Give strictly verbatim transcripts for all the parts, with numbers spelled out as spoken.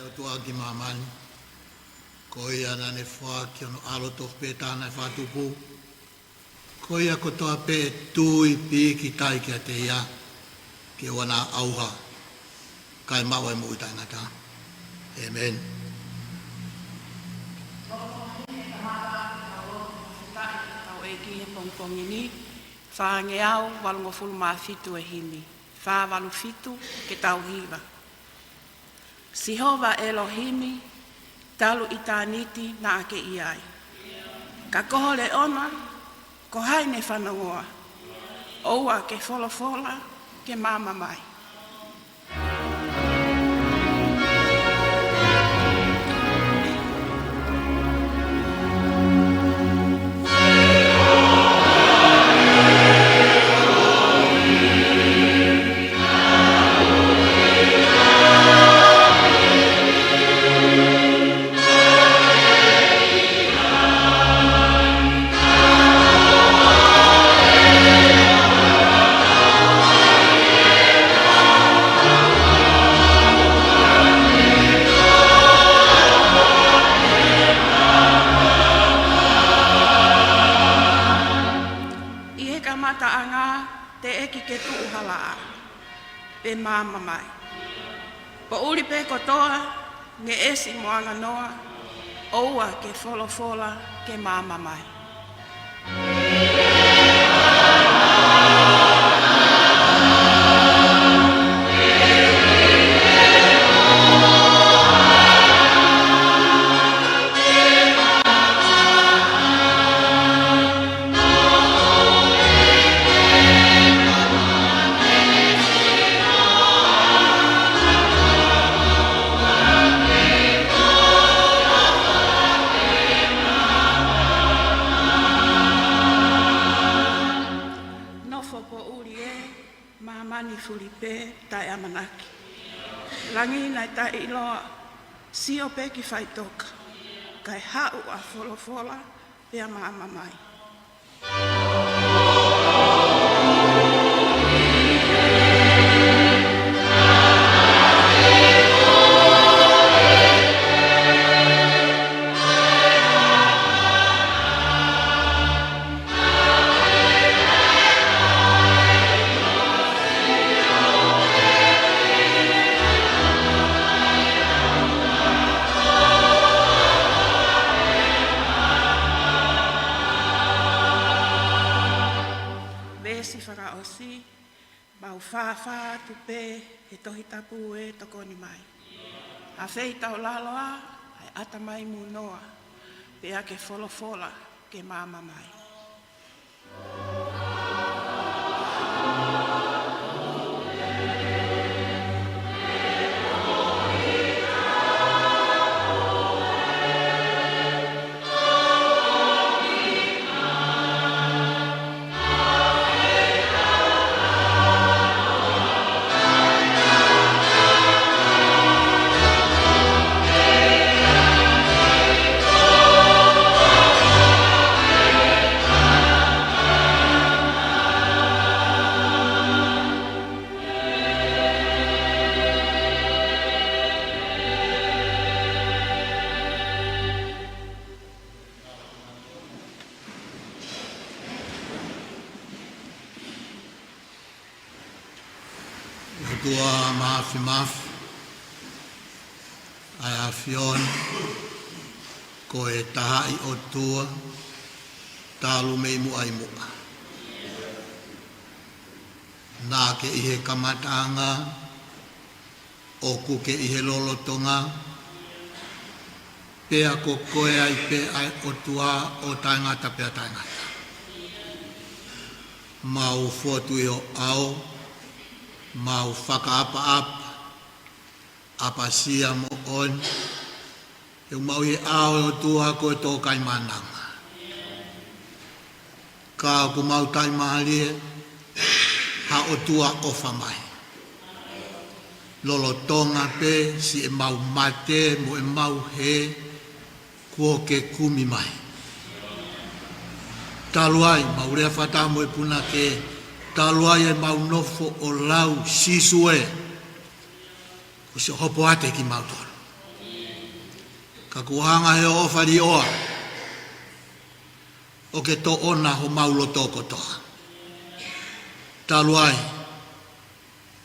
ʻOtua ki māmani, ko ia naʻa ne foaki hono ʻAlo tofu pē taha naʻe fakatupu, ko ia kotoa pē ʻe tui pīkitai kiate ia, ke ʻoua naʻa ʻauha, kae maʻu ʻa e moʻui taʻengata. ʻĒmeni. Tau ʻEiki he pongipongi ni, fāngeau valungofulu mā fitu e himi, fā valu fitu ke tau hiva. Sihova ʻElohimi, talu ʻitāniti naʻa ke ʻi ai. Ka ko ho leʻona, ko hai ne fanongoa? ʻOua ke folofola, ke maama mai. ʻI he kamataʻanga, teʻeki ke tuʻu halaʻa, pe maama mai. Poʻuli pē kotoa, ngeʻesi mo anganoa, ʻoua ke folofola, ke maama mai. Nofo poʻuli ē, māmani fuli pē taʻeʻamanaki. Langi naʻe taʻeʻiloa, sio pē ki faʻitoka, kae haʻu ʻa folofola, pea maama mai. Veesi fakaʻosi, mau fāfā atu pē he Tohi Tapu ʻe tokoni mai. ʻAfeitaulalo ā ʻa e ʻatamai munoa, pea ke folofola, ke maama mai. ʻOtua Māfimafi, ʻa e ʻAfiona, ko e taha ʻi ʻOtua, talu mei muʻa ʻi muʻa. Naʻa ke ʻi he kamataʻanga, ʻoku ke ʻi he lolotonga, pea ko koe ai pē ʻa e ʻOtua ʻo taʻengata pea taʻengata. Mau fotu ʻi ho ʻao, mau fakaʻapaʻapa, ʻapasia moʻoni, he ʻoku mau ʻi he ʻao ʻo e ʻOtua ko e Tokaimaʻananga. Ka ʻoku mau taʻimālie, ha ʻOtua ʻofa mai. Lolotonga pē siʻemau mate mo ʻemau hē, kuo ke kumi mai. Talu ai ʻemau lea fakataha mo e punake, talu ai ʻemau nofo ʻo lau Sīsū ē, kuo ʻosi hopo atu kimautolu. Ka kuo hanga ʻe hoʻo ʻofa lioa ʻo ke toʻona homau loto kotoa. Talu ai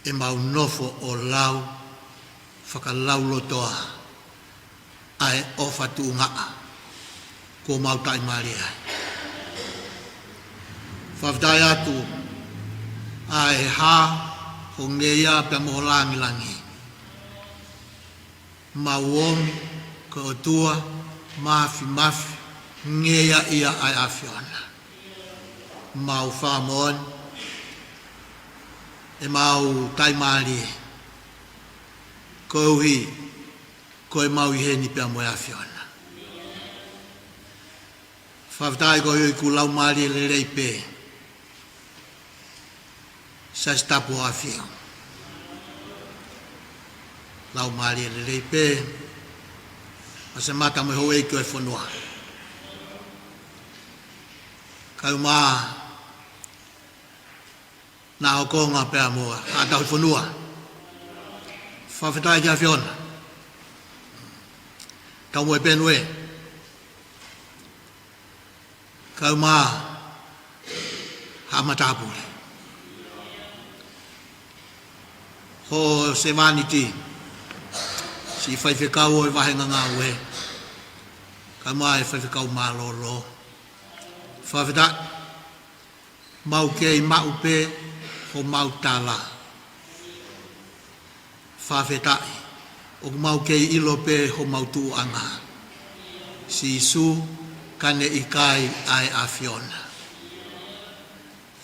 ʻemau nofo ʻo lau fakalaulotoa ʻa e ʻofa tuʻungaʻa kuo mau taʻimālie ai. Fakafetaʻi atu ʻa e hā, ho ngeia pea mo ho langilangi. Mau omi ko e ʻOtua mafimafi, ngeia ia ʻa e ʻAfiona. Mau fakamoʻoni ʻemau taʻimālie koeʻuhi ko ʻemau ʻi heni pea mo e ʻAfiona. Fakafetaʻi koeʻuhi ko e Laumālie Lelei pē, Siasi Tapu ʻo ʻAfio. Laumālie Lelei pē, ʻa e mata mo e houʻeiki ʻo e fonua. Kae ʻumaʻā ʻa e konga pea mo haʻa tauhi fonua. Fakafetaʻi ki he ʻAfiona. Tau mo e Pēnue. Kae ʻumaʻā haʻa matāpule. Ho sevāniti, siʻi faifekau ʻo e vahenga ngāue. Kae ʻumaʻā e faifekau mālōlō. Fakafetaʻi. Mau kei maʻu pē homau tala. Fakafetaʻi. ʻOku mau kei ʻilo pē homau tuʻuʻanga. Sīsū, ka ne ʻikai ʻa e ʻAfiona.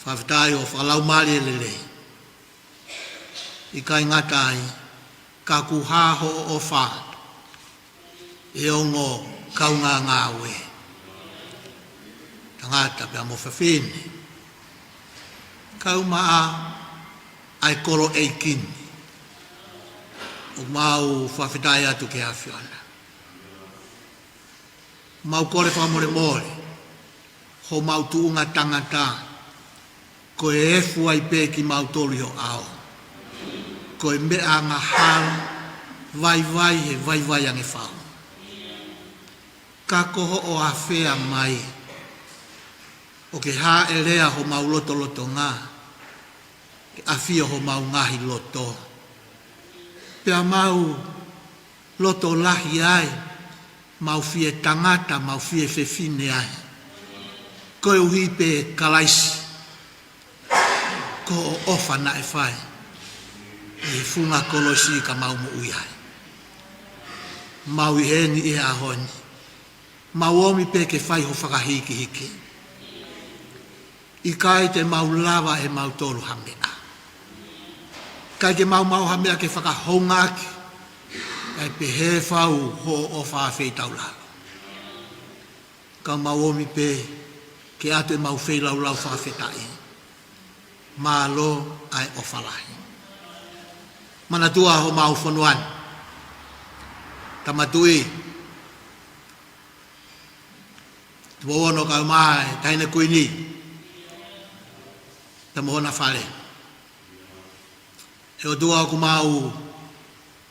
Fakafetaʻi ʻo fakalaumālie lelei. ʻIkai ngata ai, ka kuo hā hoʻo ʻofa ʻi he ongo kaungāngāue, tangata pea mo fafine. Kae ʻumaʻā ʻa e kolo ʻeiki ni. ʻOku mau fakafetaʻi atu ki he ʻAfiona. Mau kole fakamolemole homau tuʻunga tangata, ko e efu ai pē kimautolu ʻi ho ʻao. Ko e meʻa angahala, vaivai he vaivai ange fau. Ka ko hoʻo afea mai, ʻo ke hāʻelea homau lotolotonga, ke ʻafio homau ngaahi loto. Pea mau loto lahi ai, mau fie tangata, mau fie fefine ai. Koeʻuhi pē Kalaisi, ko hoʻo ʻofa naʻe fai ʻi he funga kolosi ka mau moʻui ai. Mau ʻi heni ʻi he ʻaho ni. Mau omi pē ke fai ho fakahīkihiki. ʻIkai te mau lava ʻe mautolu ha meʻa. ʻIkai ke mau maʻu ha meʻa ke fakahoungaʻaki. ʻIkai pehē fau hoʻo ʻofa feitaulalo. Ka mau omi pē ke ʻatu ʻemau feilaulau fakafetaʻi. Mālō ʻa e ʻofa lahi. Manatua homau fonua ni. Tama Tuʻi Tupou Ono kae ʻumaʻā e Taʻahine Kuini, pea mo hona fale. ʻE ʻOtua, ʻoku mau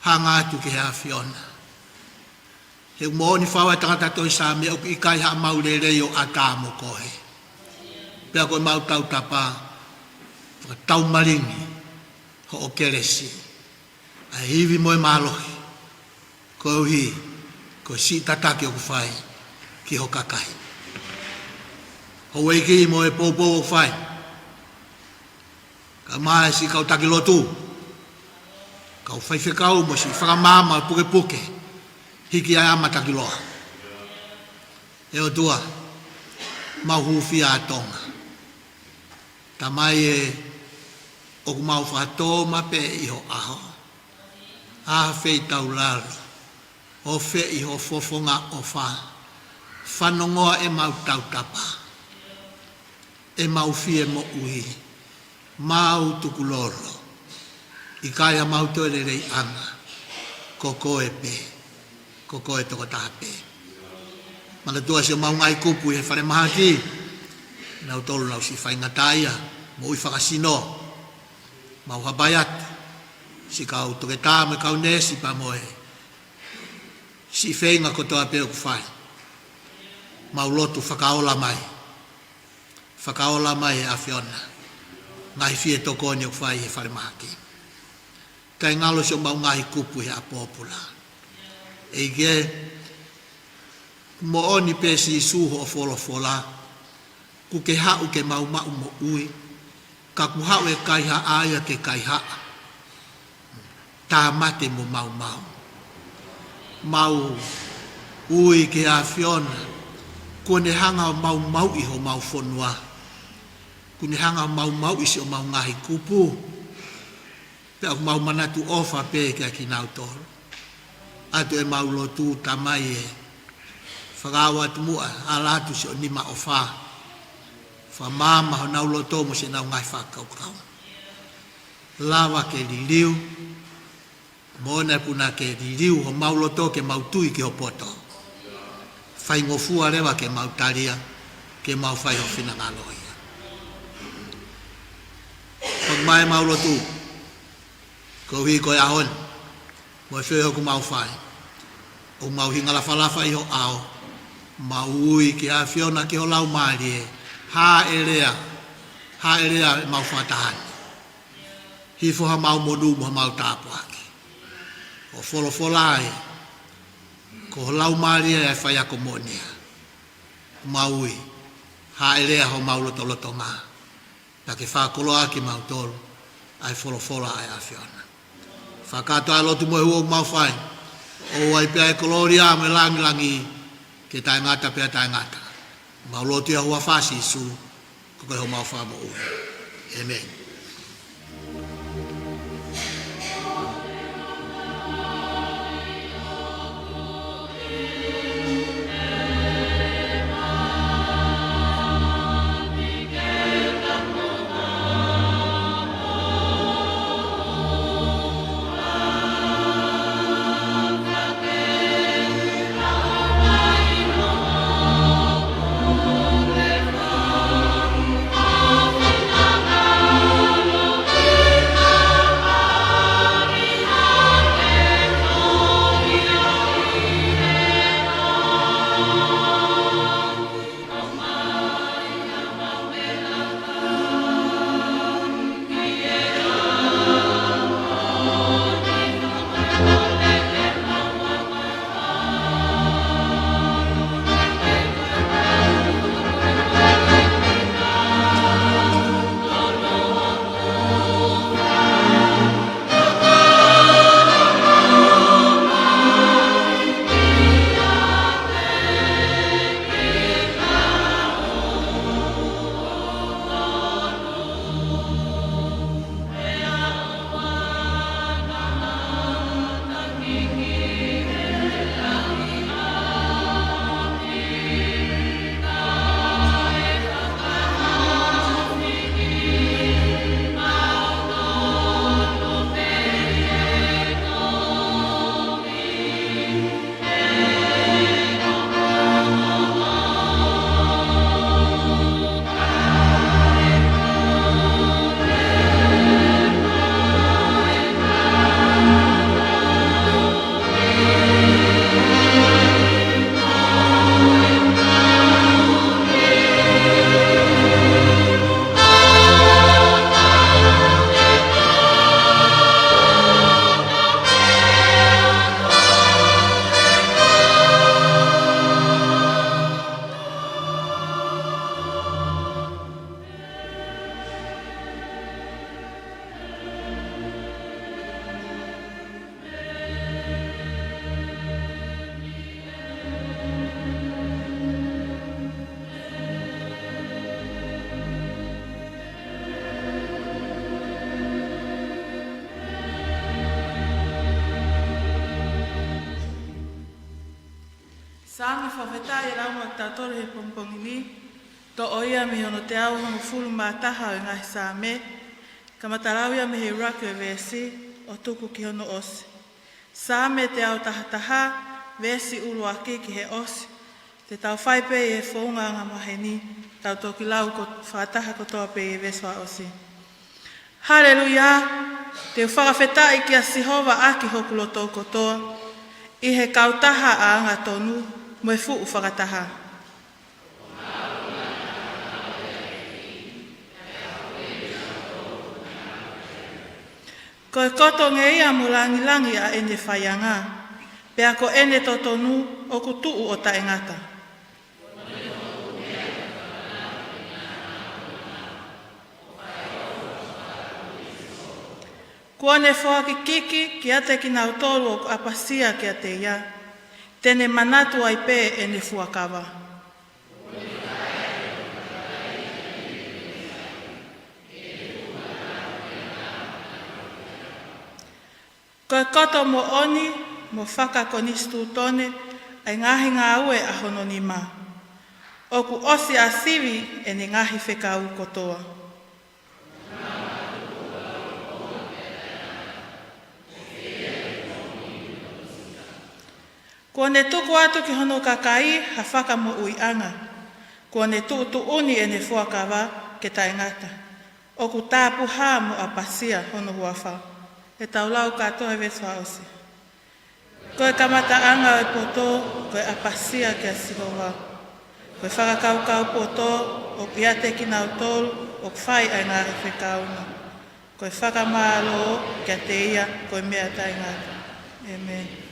hanga atu ki he ʻAfiona. He ʻoku moʻoni fau ʻa e tangata tohi Saame ʻoku ʻikai haʻamau lelei ʻo ʻatā mo koe. Pea ko ʻemau tautapa, fakataumalingi hoʻo kelesi, ʻa e ivi mo e mālohi, koeʻuhi ko e siʻi tataki ʻoku fai ki ho kakai. Houʻeiki mo e poupou ʻoku fai, kae ʻumaʻā e siʻi kau taki lotu, kau faifekau mo e siʻi fakamaama pukepuke, hiki ʻa e ʻamatakiloa. ʻE ʻOtua, mau hūfia ʻa Tonga. Tamai ē, ʻoku mau fakatōma pē ʻi ho ʻao. ʻA feitaulalo, ʻo feʻi ho fofonga ʻofa, fanongoa ʻemau tautapa, ʻemau fie moʻui, mau tukulolo. ʻIkai haʻamau toe leleiʻanga, ko koe pē, ko koe tokotaha pē. Manatua siʻomau ngaahi kupu ʻi he falemahaki, nautolu nau siʻi faingataʻaʻia, moʻui fakasino, mau hapai atu, siʻi kau toketā mo e kau neesi pea mo e siʻi feinga kotoa pē ʻoku fai. Mau lotu fakaola mai. Fakaola mai ʻe ʻAfiona. Ngaahi fie tokoni ʻoku fai he falemahaki. Kae ngalo siʻo mau ngaahi kupu he ʻapi pōpula. ʻEiki, moʻoni pē Sīsū hoʻo folofola. Kuo ke haʻu ke mau maʻu moʻui. Ka kuo haʻu e kaihaʻa ia ke kaihaʻa. Tāmate mo maumau. Mau ui ki he ʻAfiona. Kuo ne hanga ʻo maumauʻi homau fonua. Kuo ne hanga ʻo maumauʻi siʻo mau ngaahi kupu. Pea ʻoku mau manatu ʻofa pē kia kinautolu. ʻOatu ʻemau lotu Tamai ē. Fakaʻau atu muʻa, ala atu siʻo nima ʻofa. Fakamaama honau loto mo siʻenau ngaahi fakakaukau. Lava ke liliu. Moʻoni pē naʻa ke liliu homau loto ke mau tui ki ho poto. Faingofua leva ke mau talia, ke mau fai ho finangalo ia. Fakaʻau mai ʻemau lotu. Koeʻuhi ko e ʻaho ni. Mo e feohi ʻoku mau fai. ʻOku mau hinga lafalafa ʻi ho ʻao. Mau ui ki he ʻAfiona ki ho Laumālie. Hāʻelea. Hāʻelea ʻemau fakataha ni. Hifo haʻamau monū mo haʻamau tāpuaki. ʻO folofola ē. Ko ho Laumālie ʻa e faiako moʻoni ia. Mau ui. Hāʻelea homau lotolotonga. Pea ke fakakoloa kimautolu, ʻa e folofola ʻa e ʻAfiona. Fakakātoa e lotu mo e hū ʻoku mau fai. ʻOua ʻe pea e kolōlia mo e langilangi, ke taʻengata pea taʻengata. Mau lotu ʻi he huafa ʻo Sīsū, ko koe homau Fakamoʻui. ʻĒmeni. Saame fakafetaʻi ʻe lau maʻatautolu he pongipongi ni, toʻo ia mei hono teau hongofulu mā taha ʻo e ngaahi Saame, kamata lau ia mei he ʻuluaki ʻo e veesi, ʻo tuku ki hono ʻosi. Saame teau taha taha, veesi ʻuluaki ki he ʻosi, te tau fai pē ʻi he founga angamaheni, tau toki lau ko, fakataha kotoa pē ʻi he veesi fakaʻosi. Haleluia, te u fakafetaʻi kia Sihova ʻaki hoku loto kotoa. ʻi he kautaha ʻa e angatonu mo e fuʻu fakataha. Ko e koto ngeia mo langilangi ʻa ʻene faianga, pea ko ʻene totonu ʻoku tuʻu ʻo taʻengata. Kuo ne foaki kiki kiate kinautolu ʻoku ʻapasia kiate ia, te ne manatu ai pē ʻene fuakava. Ko e koto moʻoni mo fakakonisitūtone ʻa e ngaahi ngāue ʻa hono nima. ʻOku ʻosi ʻasivi ʻene ngaahi fekau kotoa. Kuo ne tuku atu ki hono kakai ha fakamoʻuiʻanga. Kuo ne tuʻutuʻuni ʻene fuakava ke taʻengata. ʻOku tāpuhā mo ʻapasia hono huafa. ʻE tau lau kātoa e veesi fakaʻosi. Ko e kamataʻanga ʻo e poto, ko e ʻapasia kia Sihova. Ko e fakakaukau poto, ʻoku ʻiate kinautolu ʻoku fai ʻa e ngaahi fekau ni. Ko e fakamālō kiate ia, ko e meʻa taʻengata. ʻĒmeni.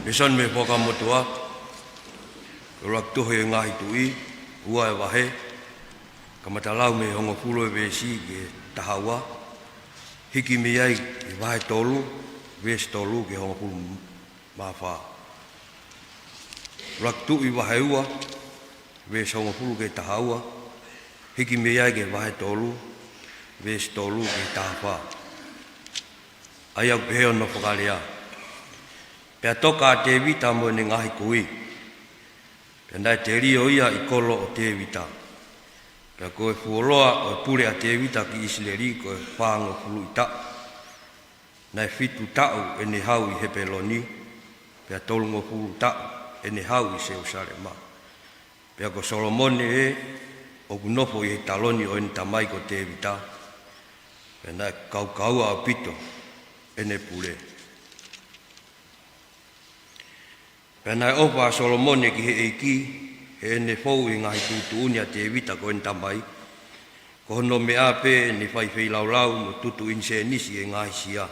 Lēsoni mei he Fuakava Motuʻa, ko e ʻuluaki tohi ʻo e Ngaahi Tuʻi, ua e vahe, kamata lau mei he hongofulu e veesi ki he taha ua, hiki mei ai ki he vahe tolu, veesi tolu ki he hongofulu mā fā. ʻUluaki Tuʻi vahe ua, veesi hongofulu ki he taha ua, hiki mei ai ki he vahe tolu, veesi tolu ki he taha fā. ʻA ia ʻoku pehē hono fakalea. Pea toka ʻa Tēvita mo ʻene ngaahi kui. Pea naʻe telio ia ʻi he kolo ʻo Tēvita. Pea ko e fuoloa ʻo e pule ʻa Tēvita ki ʻIsileli ko e fāngofulu ʻi taʻu. Naʻe fitu taʻu ʻene hau ʻi Hepeloni, pea tolungofulu taʻu ʻene hau ʻi Selūsalema. Pea ko Solomone ē, ʻoku nofo ʻi he taloni ʻo ʻene tamai ko Tēvita, pea naʻe kaukaua ʻaupito ʻene pule. Pea naʻe ʻofa ʻa Solomone ki he ʻEiki, heʻene fou ʻi he ngaahi tuʻutuʻuni ʻa Tēvita ko ʻene tamai, ko hono meʻa pē ʻene fai feilaulau mo tutu ʻinisēnisi ʻi he ngaahi sia.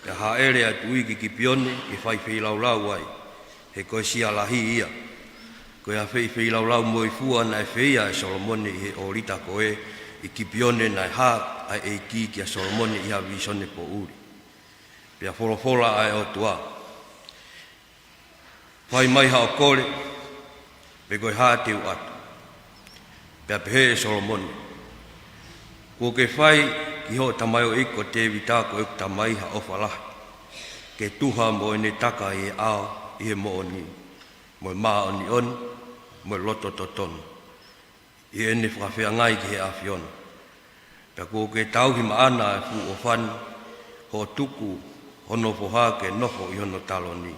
Pea hāʻele ʻa e tuʻi ki Kipione ke fai feilaulau ai, he ko e sia lahi ia. Ko e afeʻi feilaulau mo e fua naʻe feia ʻe Solomone ʻi he ʻōlita ko ē ʻi Kipione naʻe hā ʻa e ʻEiki kia Solomone ʻi ha vīsone poʻuli. Pea folofola ʻa e ʻOtua. Fai mai haʻo kole, pe ko e hā te u ʻatu. Pea pehē ʻe Solomone, kuo ke fai ki hoʻo tamaioʻeiki ko Tēvita ko ʻeku tamai ha ʻofa lahi, ke tuha mo ʻene taka ʻi he ʻao ʻi he moʻoni, mo e māʻoniʻoni, mo e loto totonu, ʻi heʻene fakafeangai ki he ʻAfiona. Pea kuo ke tauhi maʻana ʻa e fuʻu ʻofa ni, hoʻo tuku hono foha ke nofo ʻi hono taloni,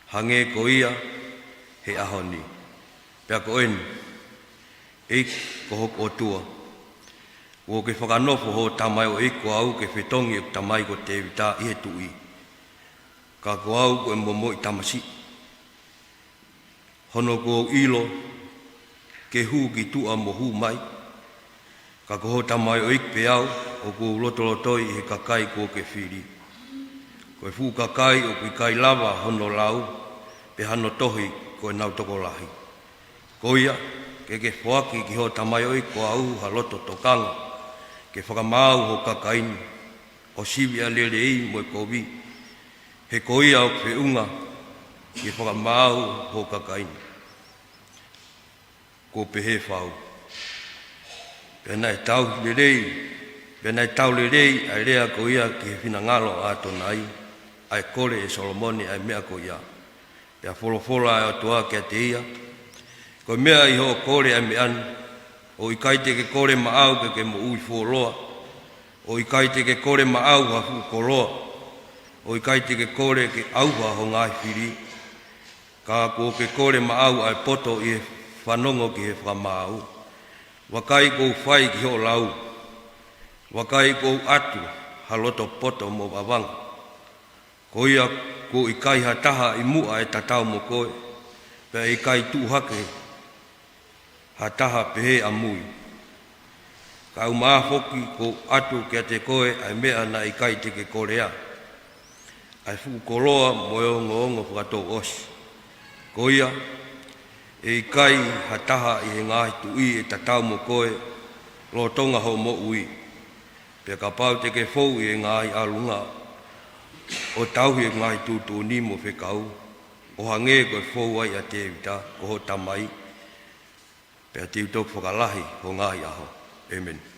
hangē ko ia he ʻaho ni. Pea ko eni, ʻEiki ko hoku ʻOtua, kuo ke fakanofo hoʻo tamaioʻeiki ko au ke fetongi ʻeku tamai ko Tēvita ʻi he tuʻi. Ka ko au ko e momoʻi tamasiʻi hono kuo u ʻilo ke hū ki tuʻa mo hū mai. Ka ko hoʻo tamaioʻeiki pē au, ʻoku ou lotolotoi ʻi he kakai kuo ke fili. Ko e fuʻu kakai ʻoku ʻikai lava hono lau, pe hano tohi ko ʻenau tokolahi. Ko ia, ke ke foaki ki hoʻo tamaioʻeiki ko au ha loto tokanga, ke fakamaau hoʻo kakai ni, ʻo sivi ʻa e lelei mo e kovi, he ko ia ʻoku feʻunga ke fakamaau hoʻo kakai ni. Kuo pehē fau. Pea naʻe tau lelei, pea naʻe tau lelei ʻa e lea ko ia ki he finangalo ʻo ʻAtonai. ʻa e kole ʻe Solomone ʻa e meʻa ko ia. Pea folofola ʻa e ʻOtua kiate ia, Ko e meʻa ʻi hoʻo kole ʻa e meʻa ni, ʻo ʻikai te ke kole maʻau ke ke moʻui fuoloa, ʻo ʻikai te ke kole maʻau ha fuʻu koloa, ʻo ʻikai te ke kole ke ʻauha ho ngaahi fili, ka kuo ke kole maʻau ʻa e poto ʻi he fanongo ki he fakamaau. Vakai, kuo u fai ki hoʻo lau. Vakai, kuo u ʻatu ha loto poto mo vavanga. Ko ia, kuo ʻikai ha taha ʻi muʻa ʻe tatau mo koe, pea ʻe ʻikai tuʻu hake ha taha pehē ʻamui. Kaeʻumaʻā foki kuo u ʻatu kiate koe ʻa e meʻa naʻe ʻikai te ke kole, ʻa e fuʻu koloa mo e ongoongo fakatouʻosi. Ko ia, ʻe ʻikai ha taha ʻi he ngaahi tuʻi ʻe tatau mo koe lolotonga hoʻo moʻui. Pea kapau te ke fou ʻi he ngaahi ʻalunga, ʻo tauhi e ngaahi tuʻutuʻuni mo fekau, ʻo hangē ko e fou ai ʻa Tēvita ko ho tamai, pea te u toki fakalahi ho ngaahi ʻaho. ʻĒmeni.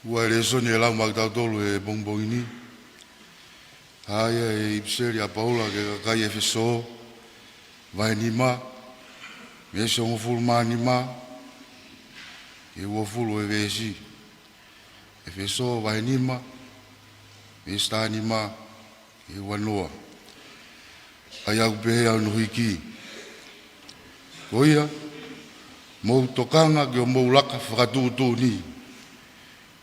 Ua e lēsoni ʻe lau maʻa kitautolu he pongipongi ni. Hā ia he ʻipiseli ʻa Paula ki he kakai ʻEfesō, vahe nima, veesi hongofulu mā nima, ki he uofulu e veesi. ʻEfesō vahe nima, veesi taha nima, ki he ua noa. ʻA ia ʻoku pehē hono hiki: Ko ia, mou tokanga ki hoʻomou laka fakatuʻutuʻuni,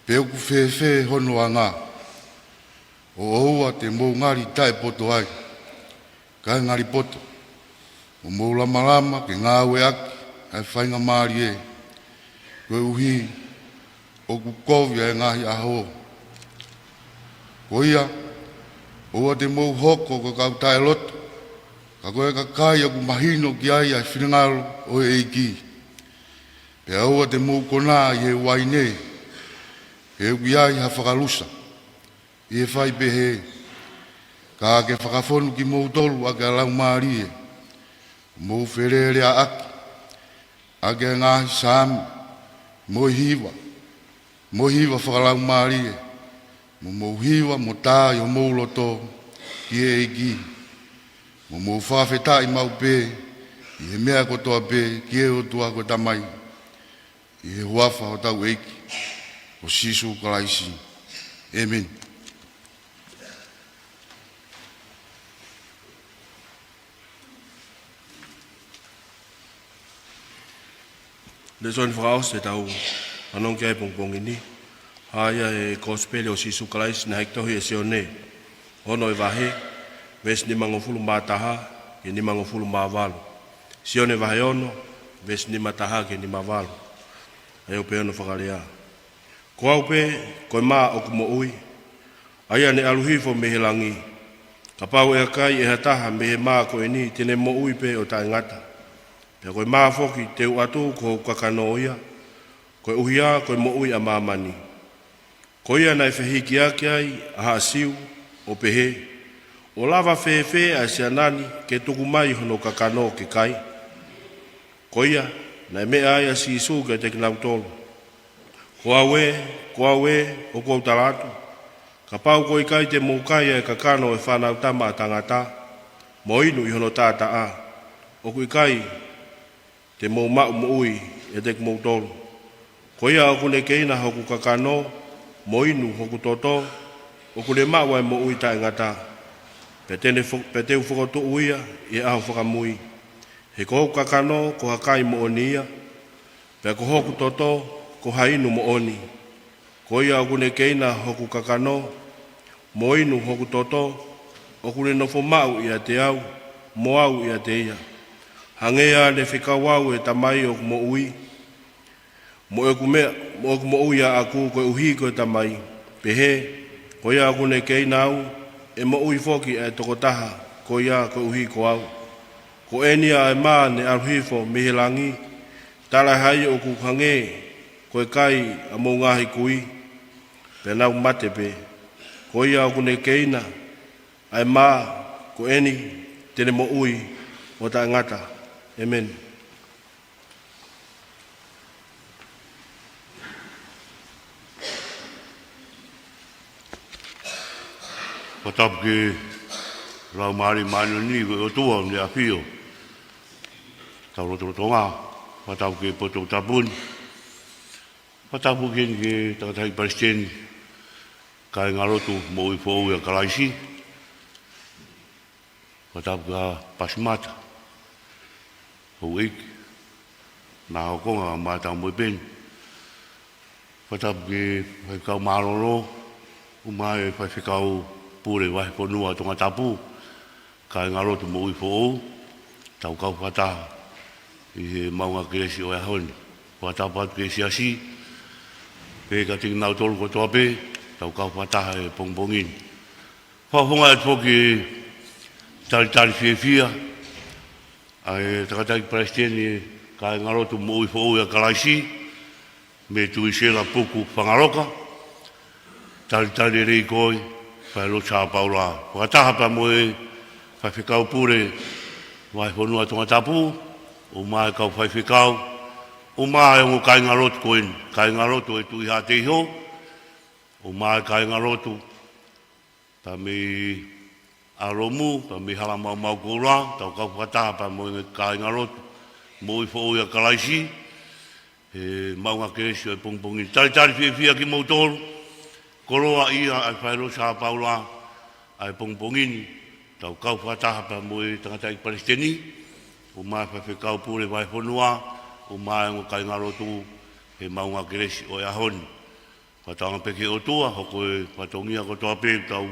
pe ʻoku fēfē hono anga, ʻo ʻoua te mou ngali taʻepoto ai, kae ngali poto, ʻo mou lamalama ke ngāueʻaki ʻa e faingamālie, koeʻuhi ʻoku kovi ʻa e ngaahi ʻaho. Ko ia, ʻoua te mou hoko ko e kau taʻeloto, ka ko e kakai ʻoku mahino ki ai ʻa e finangalo ʻo e ʻEiki. Pea ʻoua te mou konā ʻi he uaine, he ʻoku ʻi ai ha fakalusa ʻi he fai pehē. Ka ke fakafonu kimoutolu ʻaki ʻa e Laumālie, mou felēleaʻaki ʻaki ʻa e ngaahi saame, mo e hiva, mo e hiva fakalaumālie, mo mou hiva mo tā ʻi homou loto ki he ʻEiki, mo mou fakafetaʻi maʻu pē ʻi he meʻa kotoa pē ki he ʻOtua ko e Tamai, ʻi he huafa ʻo hotau ʻEiki ko Sīsū Kalaisi. ʻĒmeni. Lēsoni fakaʻosi te tau fanongo ki ai he pongipongi ni, hā ia he Kosipeli ʻo Sīsū Kalaisi naʻe tohi ʻe Sione, ono e vahe, veesi nimangofulu mā taha ki he nimangofulu mā valu. Sione vahe ono, veesi nima taha ki he nima valu. ʻA ia ʻoku pehē hono fakalea: Ko au pē ko e mā ʻoku moʻui, ʻa ia naʻe ʻalu hifo mei he langi. Kapau ʻe ʻikai ʻe ha taha mei he mā ko eni, te ne moʻui pē ʻo taʻengata. Pea ko e mā foki te u ʻatu ko hoku kakano ia, koeʻuhi ko e moʻui ʻa māmani. Ko ia naʻe fehikiaki ai ʻa haʻa Siu, ʻo pehē, ʻo lava fēfē ʻa e siana ni ke tuku mai hono kakano ke kai? Ko ia, naʻe meʻa ai ʻa Sīsū kiate kinautolu: Ko au ē, ko au ē, ʻoku ou tala atu, kapau ʻoku ʻikai te mou kai ʻa e kakano ʻo e Fanautama ʻa Tangata, mo inu ʻi hono taʻataʻa, ʻoku ʻikai te mou maʻu moʻui ʻiate kimoutolu. Ko ia ʻoku ne keina hoku kakano, mo inu hoku toto, ʻoku ne maʻu ʻa e moʻui taʻengata. Pea te ne fo-, pea te u fokotuʻu ia ʻi he ʻaho fakamui. He ko hoku kakano ko ha kai moʻoni ia, pea ko hoku toto ko ha inu moʻoni. Ko ia ʻoku ne keina hoku kakano, mo inu hoku toto, ʻoku ne nofo maʻu ʻiate au, mo au ʻiate ia. Hangē ʻa ʻene fekau au ʻe he Tamai ʻoku moʻui, mo ʻeku meʻa, mo ʻeku moʻui ʻaʻaku koeʻuhi ko e Tamai, pehē, ko ia ʻoku ne keina au, ʻe moʻui foki ʻa e tokotaha ko ia koeʻuhi ko au. Ko eni ʻa e mā naʻe ʻalu hifo mei he langi, talaʻehai ʻoku hangē ko e kai ʻa homou ngaahi kui, pea nau mate pē. Ko ia ʻoku ne keina ʻa e mā ko eni, te ne moʻui ʻo taʻengata. ʻĒmeni. Fakatapu ki he Laumālie Māʻoniʻoni ʻo e ʻOtua ʻoku ne ʻafio ʻi hotau lotolotonga. Fakatapu ki he poto tapu ni. Fakatapu ki he Tangataʻeiki Palesiteni, Kāingalotu Moʻui Foʻou ʻia Kalaisi. Fakatapu kia Pasimata, houʻeiki, Nahokonga, Matau mo e Peni. Fakatapu ki he Faifekau Mālōlō, ʻumaʻā e Faifekau Pule Vahefonua Tongatapu, Kāingalotu Moʻui Foʻou, tau kau fakataha ʻi he maʻunga kelesi ʻo e ʻaho ni. Fakatapu atu ki he siasi, pea kiate kinautolu kotoa pē, tau kau fakataha he pongipongi ni. Fakafofonga atu foki e talitali fiefia ʻa e Tangataʻeiki Palesiteni Kāingalotu Moʻui Foʻou ʻia Kalaisi, Mei Tuʻisela Puku Fangaloka, talitali lelei koe, Failotu Sā Paula, fakataha pea mo e Faifekau Pule Vahefonua Tongatapu, ʻumaʻā e kau faifekau, ʻumaʻā e ongo kāingalotu ko eni, kāingalotu ʻo e Tuʻi Haʻateiho, ʻUmaʻā e kāingalotu, pea mei ʻAlomu, pea mei Halamaumau Koula, tau kau fakataha pea mo e kāingalotu, moʻui foʻou ʻia Kalaisi, he maʻunga kelesi ʻo e pongipongi ni. Talitali fiefia kimoutolu, koloaʻia ʻa e Falelotu Sā Paula ʻa e pongipongi ni, tau kau fakataha pea mo e tangataʻeiki palesiteni, ʻumaʻā e faifekau pule vahefonua, ʻumaʻā e ongo kāingalotu, he maʻunga kelesi ʻo e ʻaho ni. Fakatauange pē ki he ʻOtua, hoko e fatongia kotoa pē ʻoku tau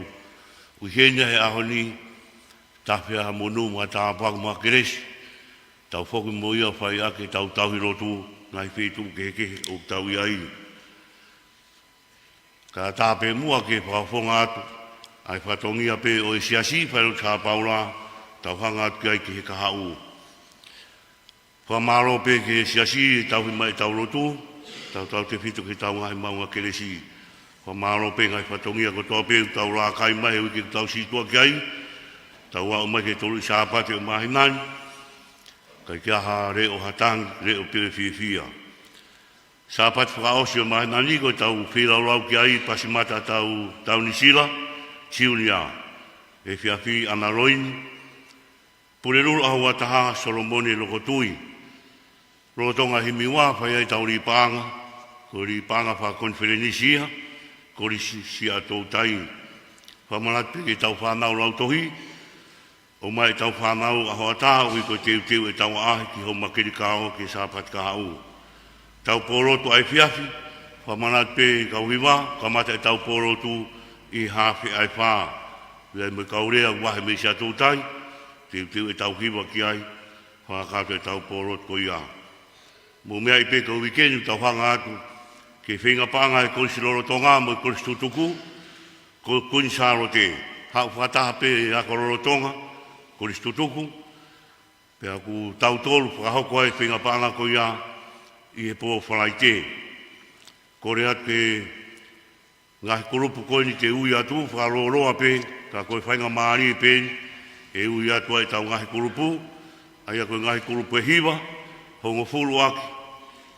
ʻi heni he ʻaho ni, tafe ʻa e monū mo e tāpuaki mo e kelesi, tau foki mo ia ʻo fai ʻaki ʻetau tauhi lotu, ngaahi feituʻu kehekehe ʻoku tau ʻi ai. Kae ʻatā pē muʻa ke fakafofonga atu ʻa e fatongia pē ʻo e siasi, Falelotu Sā Paula, tau hanga atu ki ai ki he kahaʻu. Fakamālō pē ki he siasi, tauhi mai ʻetau lotu, tautautefito ki heʻetau ngaahi maʻunga kelesi. Fakamālō pē ngaahi fatongia kotoa pē, tau lākai mai he uike ʻoku tau sītuʻa ki ai, tau aʻu mai ki he toluʻi Sāpate ʻo e māhina ni, ʻikai ke ʻi ai ha leʻo ha tangi, leʻo pē ʻo e fiefia. Sāpate fakaʻosi ʻo e māhina ni ko ʻetau feilaulau ki ai, Pasimata Tau, Taunisila, Siunia, efiafi ʻAnaloini, Pulelulu ʻAho Ua Taha, Solomone Lokotui. Lolotonga e himi ua, fai ai ʻetau lī paʻanga, ko e lī paʻanga fakakonifelenisi ia, Kolisi Siaʻatoutai. Fakamanatu pē ki heʻetau fānau lautohi, ʻomai ʻetau fānau ʻaho ʻatā, ʻoku ʻi ai ko e teuteu ʻetau ʻaʻahi ki Houmakelikao ki he Sāpate kahaʻu. Tau pōlotu ʻa e efiafi, fakamanatu pē kau hiva, kamata ʻetau pōlotu ʻi he hafe ʻa e fā. ʻI ai mo e kau lea vahe mei Siaʻatoutai, teuteu ʻetau hiva ki ai, fakakakato ʻetau pōlotu ko ia. Mou meaʻi pē ko e uike ni tau hanga atu ki he feinga paʻanga ʻa e Kolisi lolotonga mo e Kolisi tutuku, ko Kuini Sālote. Haʻu fakataha pē ako lolotonga, Kolisi tutuku, pea ʻoku tautolu fakahoko ai e feinga paʻanga ko ia ʻi he pō Falaite. Kole atu ki he ngaahi kulupu ko eni ke ui atu, fakalōloa pē, ka ko e faingamālie pē eni, ʻe ui atu ai ʻetau ngaahi kulupu, ʻa ia ko e ngaahi kulupu ʻe hiva, hongofulu ʻaki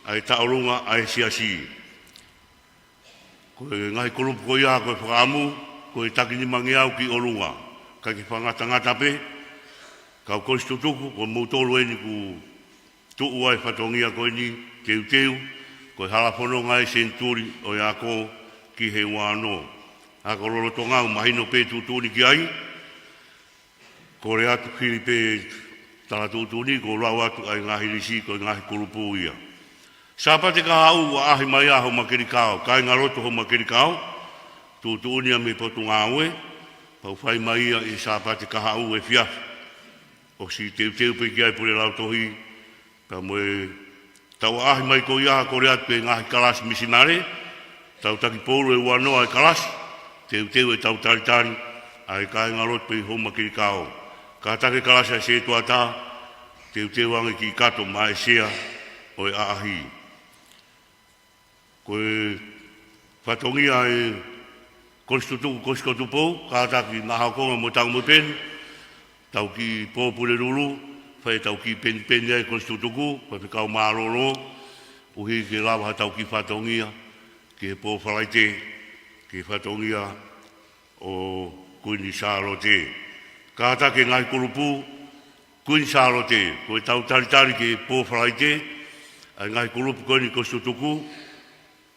ʻa e taʻolunga ʻa e siasi. Ko e ngaahi kulupu ko ia ko e fakaʻamu, ko e taki nimangeau ki ʻolunga. Ka ke fakangatangata pē, kau Kolisi tutuku, ko moutolu eni ʻoku tuʻu ai e fatongia ko eni, teuteu, ko e hala fononga ʻa e senituli ʻo e ako ki he ua ono. Ako lolotonga ʻoku mahino pē tuʻutuʻuni ki ai, kole atu hili pē tala tuʻutuʻuni, ko e lau atu ʻa e ngaahi lisi, ko e ngaahi kulupu ia. Sāpate kahaʻu ʻoku ʻaʻahi mai ʻa Houmakelikao, kāingalotu Houmakelikao, tuʻutuʻuni ia mei he Potungāue, pea ʻoku fai mai ia ʻi he Sāpate kahaʻu efiafi. ʻOsi teuteu pē ki ai e pule lautohi, pea mo ʻetau ʻaʻahi mai ko ia, kole atu ki he ngaahi kalasi misinale, tau taki poulu ʻe ua noa e kalasi, teuteu ʻetau talitali ʻa e kāingalotu pē ʻi Houmakelikao. Kātaki e kalasi ʻa e sētuata, teuteu ange ki kato maʻa e sea ʻo e ʻaʻahi. Ko e fatongia ʻa e Kolisi tutuku, Kolisi ko Tupou, kātaki Naʻahaokonga mo Taumoepenu, tau kiʻi pō Pulelulu, fai ʻetau kiʻi penipeni ai Kolisi tutuku, faifekau mālōlō, ʻuhi ke lava haʻatau kiʻi fatongia ki he pō Falaite, ki he fatongia ʻo Kuini Sālote. Kātaki e ngaahi kulupu, Kuini Sālote, ko ʻetau talitali ki he pō Falaite, ʻa e ngaahi kulupu ko eni Kolisi tutuku,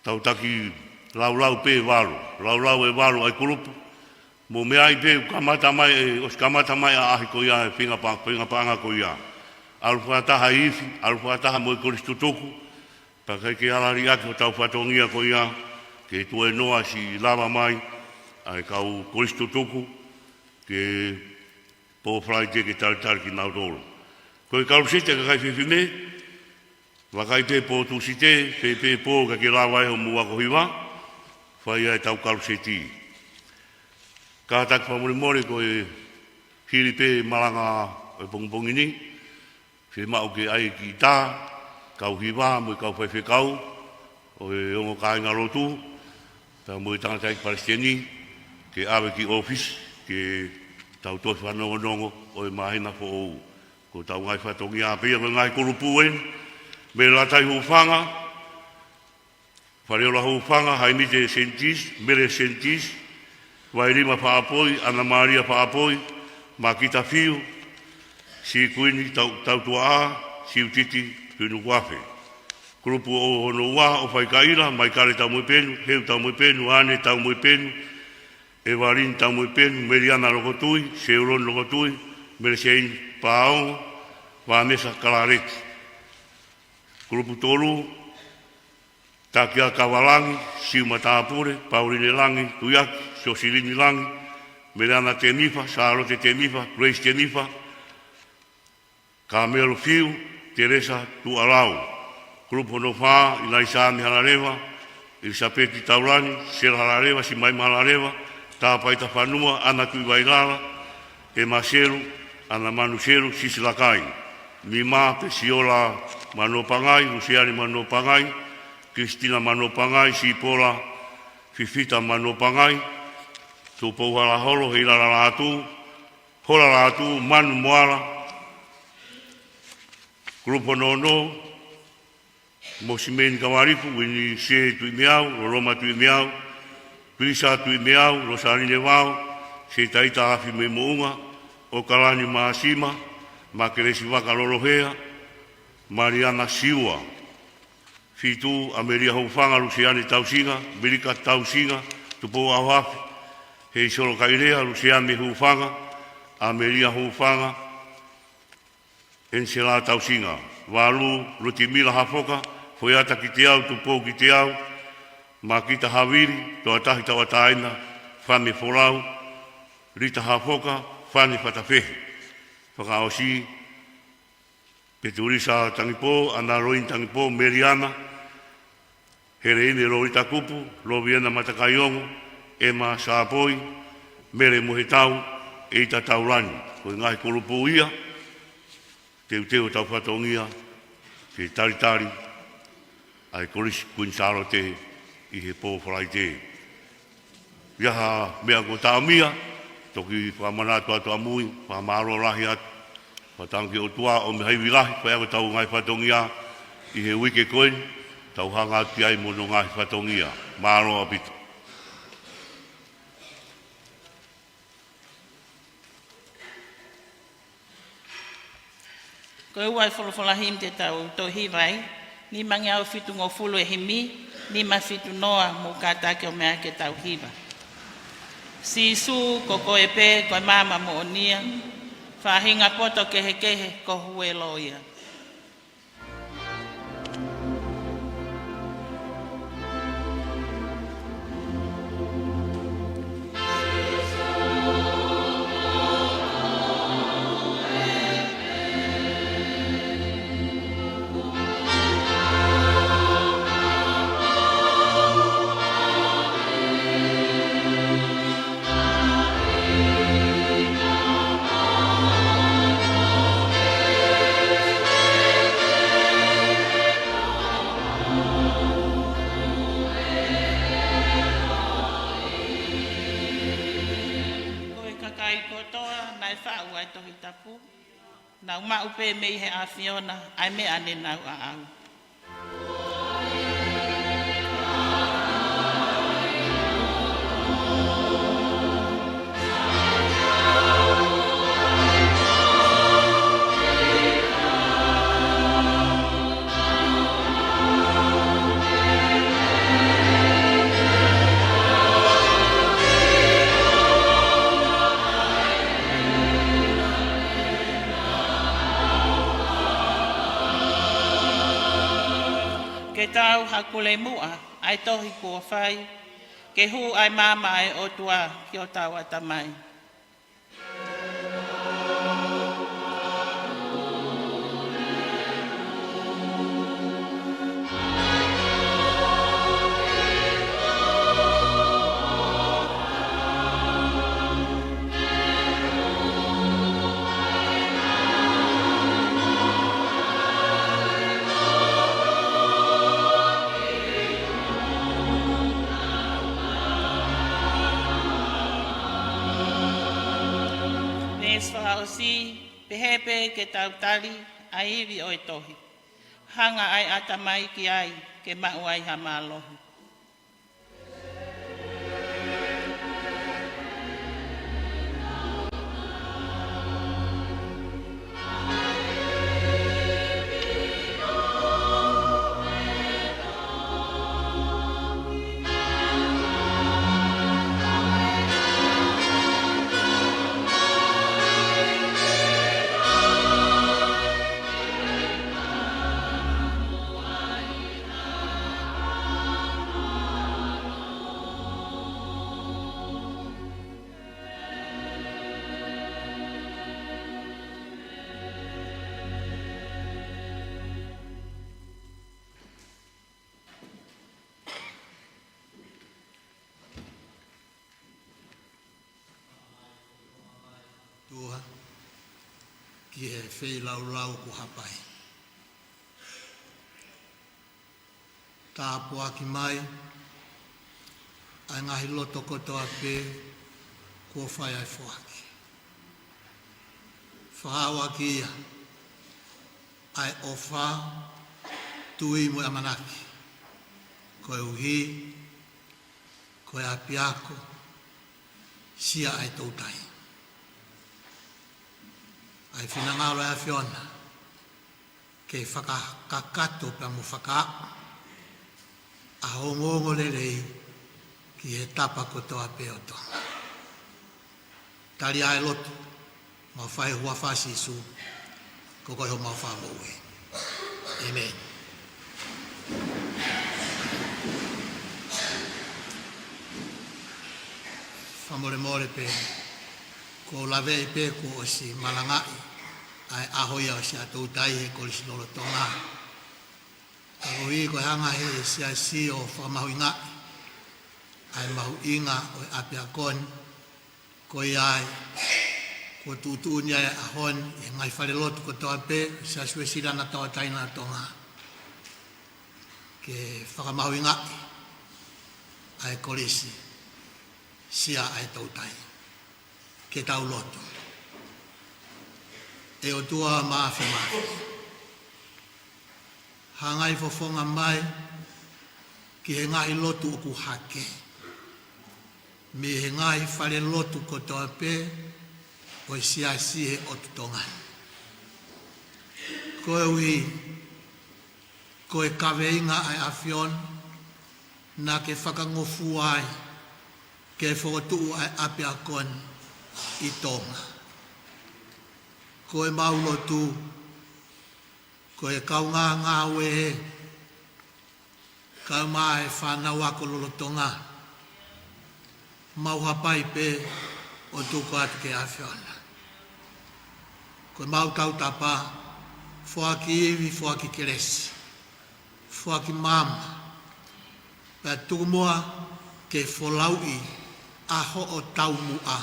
tau taki laulau pē ʻe valu, laulau ʻe valu ʻa e kulupu. Mou meaʻi pē, kamata mai, ʻosi kamata mai ʻaʻahi ko ia, e feinga pa-, feinga paʻanga ko ia. ʻAlu fakataha e ifi, ʻalu fakataha mo e Kolisi tutuku, pea ʻikai ke ala liʻaki hotau fatongia ko ia, ke tuēnoa siʻi lava mai ʻa e kau Kolisi tutuku ki he pō Falaite ke talitali kinautolu. Ko e kaluseti ʻa e kakai fefine, vakai pē pō Tūsite, fē pē pō ʻikai ke lava ai hoʻomou ako hiva, fai ai ʻetau kaluseti. Kātaki fakamolemole ko e hili pē malanga ʻo e pongipongi ni, fiemaʻu ke ʻai e kiʻi tā, kau hiva mo e kau faifekau ʻo e ongo kāingalotu, pea mo e tangataʻeiki palesiteni, ke ʻave ki ʻōfisi, ke tau toki fanongonongo ʻo e māhina foʻou. Ko ʻetau ngaahi fatongia pē ia, ko e ngaahi kulupu eni, mei Lātai Hūfanga, Faleola Hūfanga, Haimite Senitisi, Mele Senitisi, Vailima Faʻapoi, ʻAna Malia Faʻapoi, Makita Fiu, Sikuini Tau-, Tautuaʻā, Siutiti Tuʻinukuafe. Kulupu hono ua, ʻOfaikaila, Maikale Taumoepenu, Heu Taumoepenu, ʻAne Taumoepenu, ʻEvalini Taumoepenu, Meliana Lokotui, Seuloni Lokotui, Meleseini Paongo, Vāmesa Kalaleti. Kulupu tolu, Takia Kavalangi, Siu Matāpule, Pauline Langi Tuiaki, Siosilini Langi, Meliana Tenifa, Sālote Tenifa, Grace Tenifa, Kamelu Fiu, Teresa Tuʻalau. Kulupu hono fā, ʻIlaisa Halaleva, ʻIlisapeti Taulani, Sela Halaleva, Simaima Halaleva, Tāpai Tafanua, ʻAna Tuʻivailala, ʻEma Selu, ʻAna Manu Selu, Sisi Lakai. Nima, Pesiola Manopangai, Luseane Manopangai, Kilisitina Manopangai, Sipola Fifita Manopangai, Tupou Halaholo, Heilala Lātū, Hola Lātū, Manu Moala. Kulupu hono ono, Mosimeni Kavalifu, Uini Sē Tuʻimeau, Loloma Tuʻimeau, Pilisa Tuʻimeau, Losaline Vao, Sētaita Afi mei Moʻunga, ʻOkalani Māsima, Makelesi Vaka Lolohea, Maliana Siua. Fitu, ʻAmelia Hūfanga, Luseane Tausinga, Milika Tausinga, Tupou ʻAhoafi, Heisolo Kailea, Luseane Hūfanga, ʻAmelia Hūfanga, ʻEnisela Tausinga. Valu, Lutimila Hafoka, Foiata Kiteau, Tupou Kiteau, Makita Havili, Toatahi Tauʻatāina, Fame Folau, Lita Hafoka, Fane Fatafehi. Fakaʻosi, Petulisa Tangipō, ʻAna Loini Tangipō, Meliana, Heleine Lolita Kupu, Loviena Matakaiongo, ʻEma Sāpoi, Mele Mohetau, ʻEita Taulani. Ko e ngaahi kulupu ia, teuteu hotau fatongia, ke talitali ʻa e Kolisi Kuini Sālote ʻi he pō Falaite. ʻI ai ha meʻa kuo taʻomia, toki fakamanatu atu ʻamui, fakamālō lahi atu. Fakatauange ki he ʻOtua ʻo ʻomai ha ivi lahi, fai ʻaki hotau ngaahi fatongia ʻi he uike ko eni, tau hanga atu ki ai mo hono ngaahi fatongia. Mālō ʻaupito. Ko e ua e folofola himi te tau tohi vai, nimangeau fitungofulu e himi, nima fitu noa, mou kātaki ʻo meʻa ke tau hiva. Sīsū, ko koe pē, ko e maama moʻonia, faʻahinga poto kehekehe, ko ho huelo ia. Ko e kakai kotoa naʻe faʻu ʻa e Tohi Tapu, nau maʻu pē mei he ʻAfiona ʻa e meʻa ne nau aʻau. Ke tau hakule muʻa ʻa e tohi kuo fai, ke hū ʻa e maama ʻa e ʻOtua ki hotau ʻatamai. Veesi fakaʻosi, pehē pē ke tau tali ʻa e ivi ʻo e tohi. Hanga ʻa e ʻatamai ki ai, ke maʻu ai ha mālohi. ʻi he feilaulau kuo hapai. Tāpuaki mai ʻa e ngaahi loto kotoa pē kuo fai ʻa e foaki. Fakaʻauaki ia ʻa e ʻofa, tui mo e ʻamanaki, koeʻuhi ko e ʻapiako, Sia ʻa e Toutai. ʻA e finangalo ʻa e ʻAfiona ke fakakakato pea mo fakaaʻu ʻa e ongoongolelei ki he tapa kotoa pē ʻo Tonga. Tali ʻa e lotu, mau fai ʻi he huafa ʻo Sīsū, ko koe homau Fakamoʻui. ʻĒmeni. Fakamolemole pē, kuo u laveʻi pē kuo ʻosi malangaʻi ʻa e ʻaho ia ʻo Sia ʻa e Toutai he Kolisi lolotonga. Ka koeʻuhi ko e hanga ʻe he Siasi ʻo fakamahuʻingaʻi ʻa e mahuʻinga ʻo e ʻapiako ni, ko ia ai kuo tuʻutuʻuni ai ʻa e ʻaho ni ʻi he ngaahi falelotu kotoa pē ʻo e Siasi Uēsiliana Tauʻatāina ʻo Tonga ke fakamahuʻingaʻi ʻa e kolisi Sia ʻa e Toutai. Ke tau lotu. ʻE ʻOtua Māfimafi, hangai fofonga mai ki he ngaahi lotu ʻoku hake mei he ngaahi falelotu kotoa pē ʻo e Siasi he ʻotu Tonga ni. Koeʻuhi ko e kaveinga ʻa e ʻAfiona naʻa ke fakangofua ai ke fokotuʻu ʻa e ʻapiako ni ʻi Tonga. Ko ʻemau lotu, ko e kaungā ngāue, kae ʻumaʻā e fānau ako lolotonga, mau hapai pē ʻo tuku atu ki he ʻAfiona. Ko ʻemau tautapa, foaki ivi, foaki kelesi, foaki maama, pea tuku muʻa ke folauʻi ʻa hoʻo taumuʻa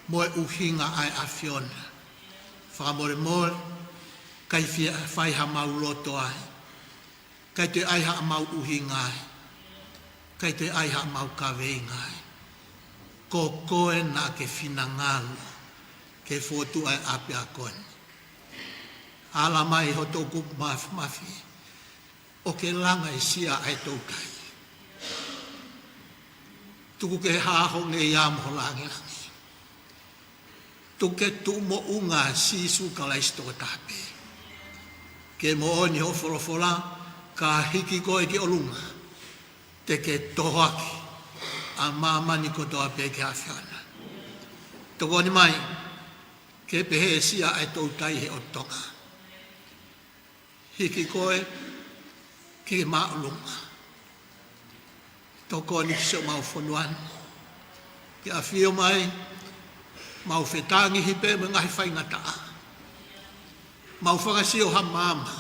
mo e ʻuhinga ʻa e ʻAfiona. Fakamolemole, ʻikai fie fai haʻamau loto ai, ʻikai toe ʻi ai haʻamau ʻuhinga ai, ʻikai toe ʻi ai haʻamau kaveinga ai. Ko koe naʻa ke finangalo ke fokotuʻu ʻa e ʻapiako ni. Ala mai ho toʻukupu māfimafi ʻo ke langa e Sia ʻa e Toutai. Tuku ke hā ho ngeia mo ho langilangi. Tuku ke tuʻu moʻunga Sīsū Kalaisi tokotaha pē. Ke moʻoni hoʻo folofola, ka hiki koe ki ʻolunga, te ke tohoaki ʻa māmani kotoa pē ki he ʻAfiona. Tokoni mai ke pehē Sia ʻa e Toutai he ʻotu Tonga. Hiki koe ki māʻolunga. Tokoni ki siʻomau fonua ni. Ke ʻafio mai, mau fetangihi pē mo e ngaahi faingataʻa. Mau fakasio ha maama.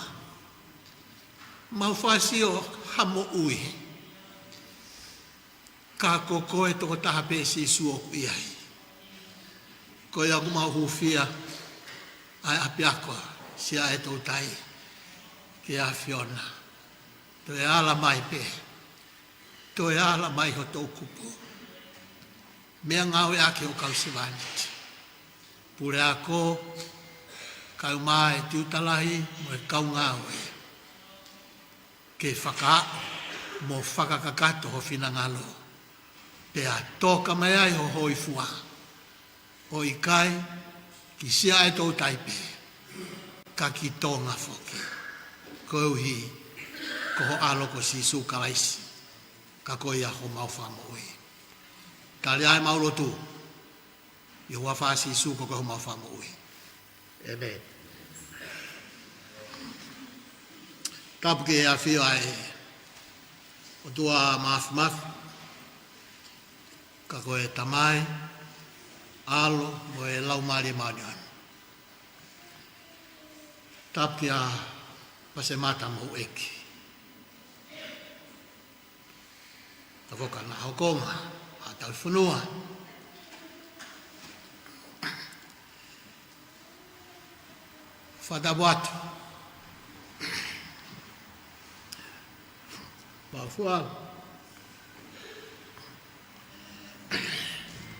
Mau fakasio ha moʻui. Ka ko koe tokotaha pē Sīsū ʻoku ʻi ai. Ko ia ʻoku mau hūfia ʻa e ʻapiako Sia ʻa e Toutai ki he ʻAfiona. Toe ala mai pē. Toe ala mai ho toʻukupu. Meʻangāueʻaki ho kau sevāniti. Puleako, kae ʻumaʻā e tiuta lahi mo e kau ngāue. Ke fakaaʻu mo fakakakato ho finangalo. Pea toka mai ai ho hōifua. ʻO ʻikai ki Sia ʻa e Toutai pē, ka ki Tonga foki. Koeʻuhi ko ho ʻAlo ko Sīsū Kalaisi, ka ko ia homau Fakamoʻui. Tali ʻa ʻemau lotu ʻi he huafa ʻo Sīsū ko homau Fakamoʻui. ʻĒmeni. Tapu ki he ʻafio ʻa e ʻOtua Māfimafi, ka ko e Tamai, ʻAlo, mo e Laumālie Māʻoniʻoni. Tapu kia Pasemata mo e ʻEiki. Ka ko ka na hokonga, ʻa tau fonua. Fakatapu atu. Pau fua.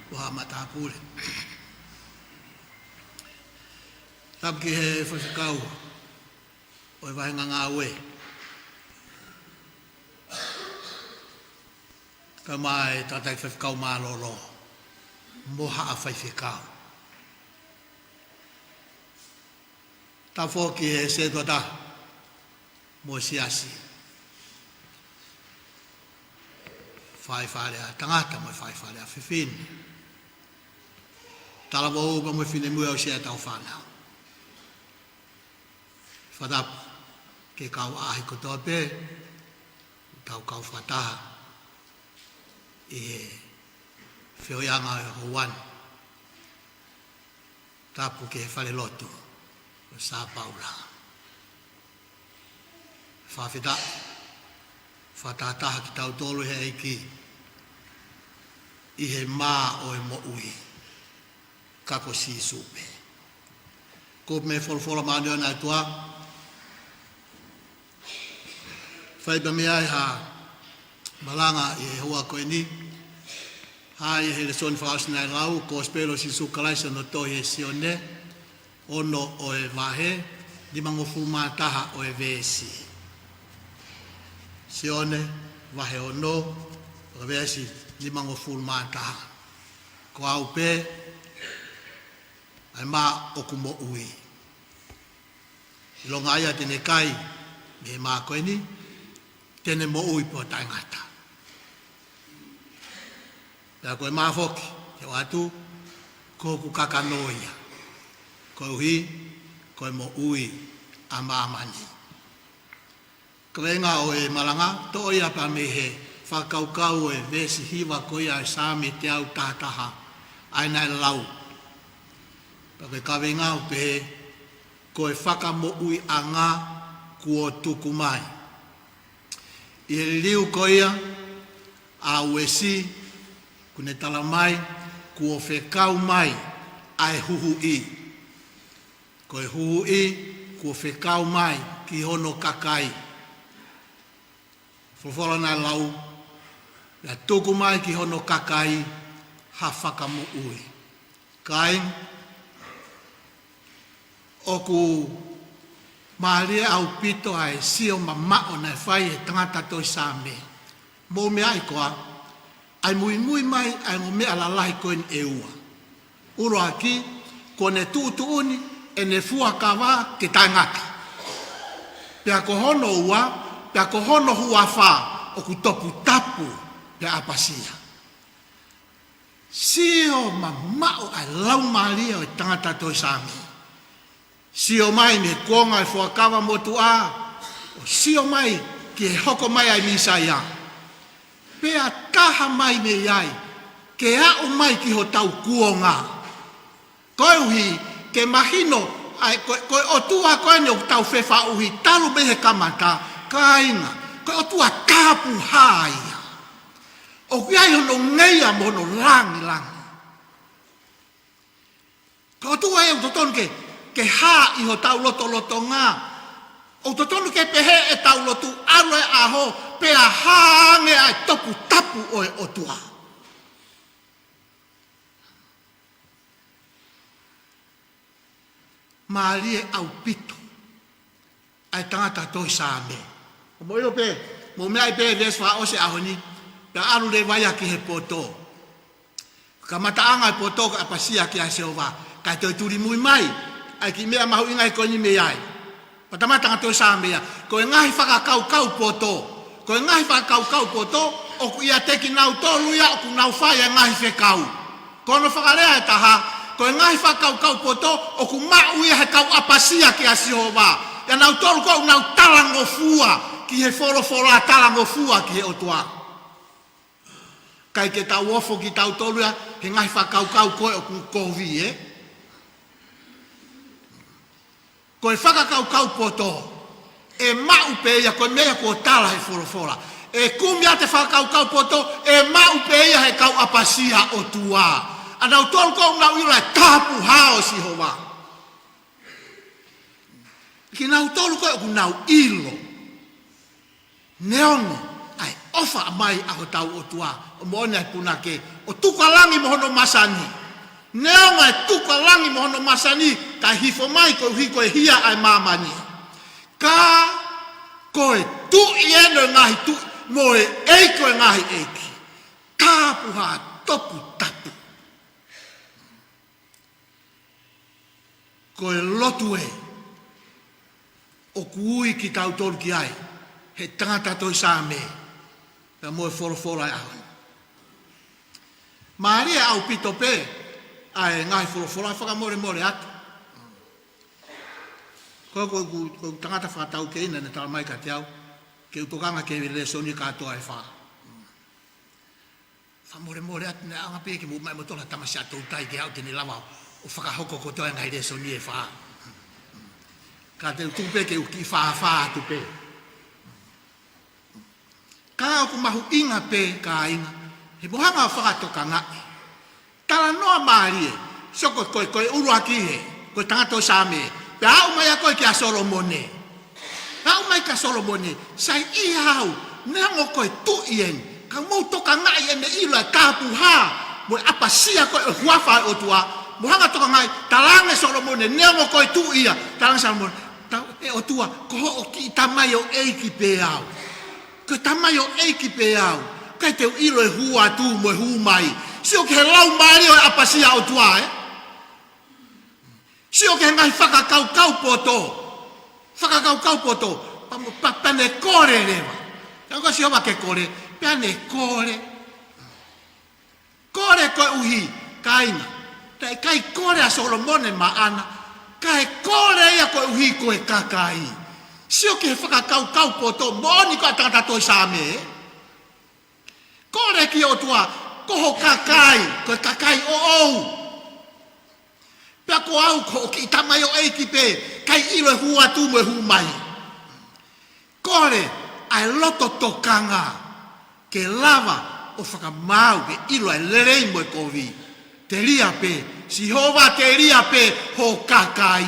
Pau ha matāpule. Tapu ki he faifekau ʻo e vahenga ngāue. Kae ʻumaʻā e tangataʻeiki faifekau mālōlō mo haʻa faifekau. Tapu foki he setuata mo e siasi. Faifale ʻa tangata mo e faifale ʻa fefine. Talavou pea mo e finemui ʻo e siasi ʻa e tau fānau. Fakatapu ki he kau ʻaʻahi kotoa pē, tau kau fakataha ʻi he feohiʻanga ʻo e houa ni. Tapu ki he falelotu ʻo Sā Paula. Fakafetaʻi, fakatahataha kitautolu he ʻEiki ʻi he mā ʻo e moʻui. Ka ko Sīsū pē. Ko e meʻa folofola māʻoniʻoni ʻa e ʻOtua. Fai pē mei ai ha malanga ʻi he houa ko eni. Hā ʻi he lēsoni fakaʻosi naʻe lau, Kosipeli ʻo Sīsū Kalaisi ʻoku tohi ʻe Sione, ono ʻo e vahe, nimangofulu mā taha ʻo e veesi. Sione, vahe ono, ʻo e veesi nimangofulu mā taha. Ko au pē, ʻa e mā ʻoku moʻui. ʻIlonga ia te ne kai mei he mā ko eni, te ne moʻui pea taʻengata. Pea ko e mā foki, te u ʻoatu, ko hoku kakano ia. Koeʻuhi, ko e moʻui ʻa māmani. Kaveinga ʻo e malanga, toʻo ia pē mei he fakakaukau ʻo e veesi hiva ko ia ʻo e Saame teau tahataha, ʻa ia naʻe lau. Pea ko e kaveinga ʻoku pehē, ko e fakamoʻuiʻanga kuo tuku mai. ʻI he liliu ko ia ʻa Uesi, kuo ne tala mai, kuo fekau mai ʻa e huhuʻi. Ko e huhuʻi kuo fekau mai ki hono kakai. Folofola naʻe lau, naʻe tuku mai ki hono kakai ha fakamoʻui. Kāinga, ʻoku mālie ʻaupito ʻa e sio mamaʻo naʻe fai ʻe he tangata tohi Saame. Mou meaʻi koā, ʻa e muimui mai ʻa e ongo meʻa lalahi ko eni ʻe ua. ʻUluaki, kuo ne tuʻutuʻuni ʻene fuakava ke taʻengata. Pea ko hono ua, pea ko hono huafa ʻoku toputapu pea ʻapasia. Sio mamaʻo ʻa e laumālie ʻo e tangata tohi Saame. Sio mai mei he kuonga ʻo e fuakava motuʻa, ʻo sio mai ki he hoko mai ʻa e Mīsaia. Pea taha mai mei ai, ke aʻu mai ki hotau kuonga. Koeʻuhi, ke mahino, ʻa e, ko, ko e ʻOtua ko eni ʻoku tau fefaʻuhi talu mei he kamata, kāinga, ko e ʻOtua tapuhā ia. ʻOku ʻi ai hono ngeia mo hono langilangi. Ko e ʻOtua ʻoku totonu ke, ke hā ʻi hotau lotolotonga. ʻOku totonu ke pehē ʻetau lotu ʻalu e ʻaho, pea hā ange ʻa e toputapu ʻo e ʻOtua. Mālie ʻaupito ʻa e tangata tohi Saame. Mou ʻilo pē, mou meaʻi pē veesi fakaʻosi ʻaho ni, pea ʻalu leva ia ki he poto. Kamataʻanga e poto ko e ʻapasia kia Sihova, kae toe tulimui mai ʻa e kiʻi meʻa mahuʻinga ko eni mei ai. Pea tama tangata tohi Saame ia, ko e ngaahi fakakaukau poto. Ko e ngaahi fakakaukau poto, ʻoku ʻiate kinautolu ia ʻoku nau fai e ngaahi fekau. Ko hono fakalea ʻe taha, ko e ngaahi fakakaukau poto, ʻoku maʻu ia he kau ʻapasia kia Sihova. ʻIa nautolu ko ē ʻoku nau talangofua ki he folofola, talangofua ki he ʻOtua. ʻIkai ke tau ofo kitautolu ia he ngaahi fakakaukau ko ē ʻoku kovi, ē? Ko e fakakaukau poto, ʻe maʻu pē ia ko e meʻa kuo tala he folofola. ʻE kumi atu e fakakaukau poto, ʻe maʻu pē ia he kau ʻapasia ʻOtua. ʻA nautolu ko ē ʻoku nau ʻilo e tapuhā ʻo Sihova. Kinautolu ko ē ʻoku nau ʻilo. Neongo ʻa e ʻofa mai ʻa hotau ʻOtua, ʻo moʻoni ʻa e punake, ʻo tuku ʻa langi mo hono masani. Neongo ʻa e tuku ʻa langi mo hono masani, kae hifo mai koeʻuhi ko e hia ʻa e māmani. Ka ko e Tuʻi ʻeni ʻo e ngaahi tuʻi, mo e ʻEiki ʻo e ngaahi ʻeiki. Tapu ha toputapu. Ko e lotu ē ʻoku ui kitautolu ki ai he tangata tohi Saame, pea mo e folofola ʻo e ʻaho ni. Mālie ʻaupito pē ʻa e ngaahi folofola, fakamolemole atu. Ko, ko, ko, ko e tangata fakataukei naʻe talamai kiate au ke u tokanga ki he lēsoni kātoa ʻe fā. Fakamolemole atu, naʻe ʻaonga pē ke mou ʻomai moutolu ha tamasiʻi toutai ke aʻu ke ne lava ʻo fakahoko kotoa e ngaahi lēsoni ʻe fā. Ka te u tuku pē ke u kiʻi fāfā atu pē. Ka ʻoku mahuʻinga pē, kāinga, he mou hanga ʻo fakatokangaʻi. Talanoa mālie, sio ko e, ko e, ko e ʻuluaki ē, ko e tangata tohi Saame, pea aʻu mai ʻa ko ē kia Solomone. Aʻu mai kia Solomone, sai ia au, neongo ko e Tuʻi eni, ka mou tokangaʻi ʻene ʻilo e tapuhā mo e ʻapasia ko ē ʻo e huafa ʻo e ʻOtua, mou hanga ʻo tokangaʻi, talaange Solomone, neongo ko e Tuʻi ia, talaange Solomone, tau, ʻe ʻOtua, ko hoʻo kiʻi tamaioʻeiki pē au. Ko e tamaioʻeiki pē au. ʻIkai te u ʻilo e hū atu mo e hū mai. Sio ki he laumālie ʻo e ʻapasia ʻo e ʻOtua, ē? Sio ki he ngaahi fakakaukau poto. Fakakaukau poto. Pea mo, pea, pea ne kole leva. Ka ko Sihova ke kole. Pea ne kole. Kole koeʻuhi, kāinga. Taʻe ʻikai kole ʻa Solomone maʻana. Kae kole ia koeʻuhi ko e kakai. Sio ki he fakakaukau poto, moʻoni ko e tangata tohi Saame. Kole ki he ʻOtua, ko ho kakai, ko e kakai ʻoʻou. Pea ko au ko hoʻo kiʻi tamaioʻeiki pē, ʻikai ʻilo e hū atu mo e hū mai. Kole ʻa e loto tokanga ke lava ʻo fakamaau ke ʻilo e lelei mo e kovi. Telia pē, Sihova telia pē ho kakai.